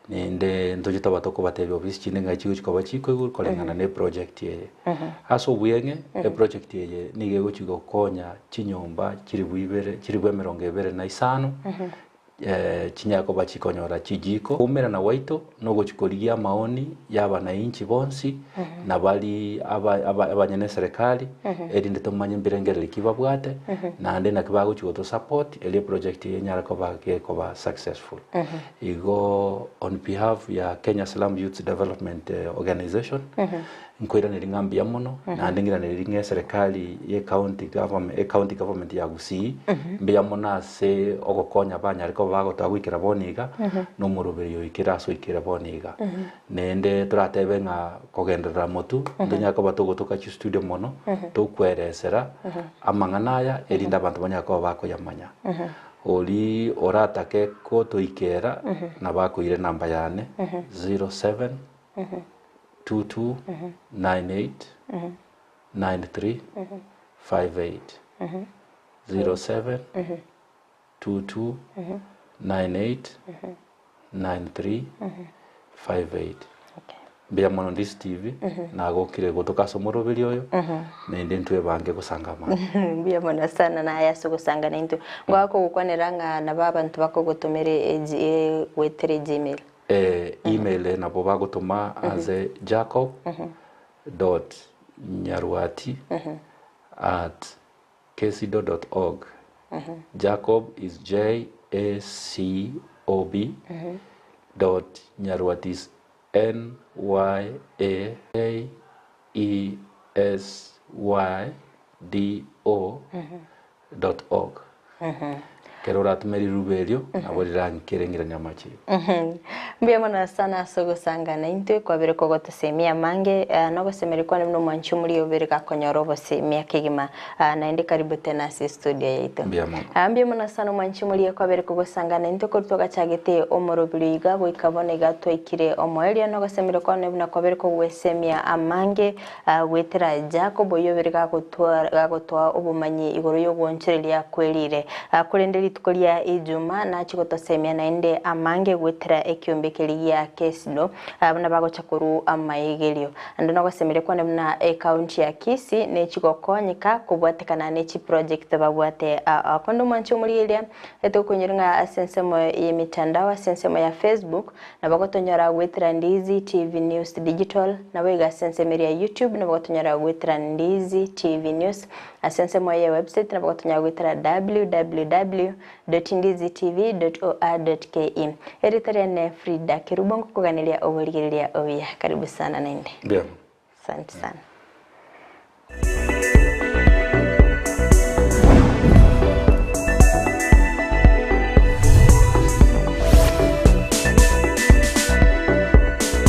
naende ntoche toba tokobatebia obisi chinde ng'a chigochi koba chikoigwa koreng'ana na eproject eye. Ase obweng'e eproject eye nigo egochi gokonya chinyomba chiribu ibere chiribu emerongo ebere na isano chinyare koba chikonyora chijiko. Koumerana gwaito nogochia korigia amaoni y'abanainchi bonsi na baria abanyene eserekari, erinde tomanye mbirengererio ki babwate, naende naki bagochia gotosupport erio eproject eye enyare koba gekoba successful. Igo on behalf ya Kenya Slum Youths Development Organization, Nkoiraneria ng'a mbuya mono, naende ng'iranerie ng'a eserekari ye county government, ecounty government ya Gusii, mbuya mono ase ogokonya abanyare koba bagotoa goikera bono iga, na omoroberi oikire ase oikire bono iga. Naende toratebe ng'a kogenderera motwe, ntonyare koba togotoka chistudio mono, tokweresera amang'ana aya, erinde abanto banyare koba bakoyamanya. Oria oratake gotoikera, nabo akoira enamba yane, 07 22 98 93 58 07 22 98 93 58 Mbuya mono Ndisi TV nagokire gotoka ase omoroberi oyo naende ntwebange gosanga amani. Mbuya mono sana naye ase ogosanga naintwe. Ngoaka kogokwanera ng'a nabo abanto bakogotomera goetera egmail. Email eye nabo bagotoma ase jacob dot nyarwati at kesido dot org. Jacob is J A C O B dot nyarwati is N Y A K E S Y D O dot org. Ekero oratome riruba erio, nabo rirang'ikere eng'irania amachiiko. Mbuya mono sana ase ogosangana intwe kwabire kogotosemia amange na ogosemeria kwane buna omwanchi omoria obere gakonyora obosemia kegima naende karibu tena ase estudio yaito. Mbuya mono. Mbuya mono sana omwanchi omoria kwabere kogosangana intwe korwa twagachagete omoroberio iga goika bono iga twaikire omoerio na ogosemeria kwane buna kwabere kogwesemia amange Goetera Jakobo oyio obere gagotoa obomanyi igoro y'ogoonchoreria kwe riire. Korende rituko ria Ijuma nachie gotosemia naende amange goetera ekiombe keria gia Kesido, buna bagocha korwa amaegerio. Naende nogosemeria kwane buna ecounty ya Kisii nechi gokonyeka kobwatekana ne chiproject babwate aa. Konde omwanche omorigereria, etokoinyora ng'a ase ensemo y'emitandao ase ensemo ya Facebook, Nabo gotonyora goetera Ndizi TV News Digital, naboigo ase ensemo eria ya YouTube nabo gotonyora goetera Ndizi TV News, ase ensemo eye ya website nabo gotonyora goetera www.ndizitv.or.ke. Erieta riane Frida Kerubo ngokoganeria oborigereria obuya. Karibu sana naende. Mbuya. Asante sana.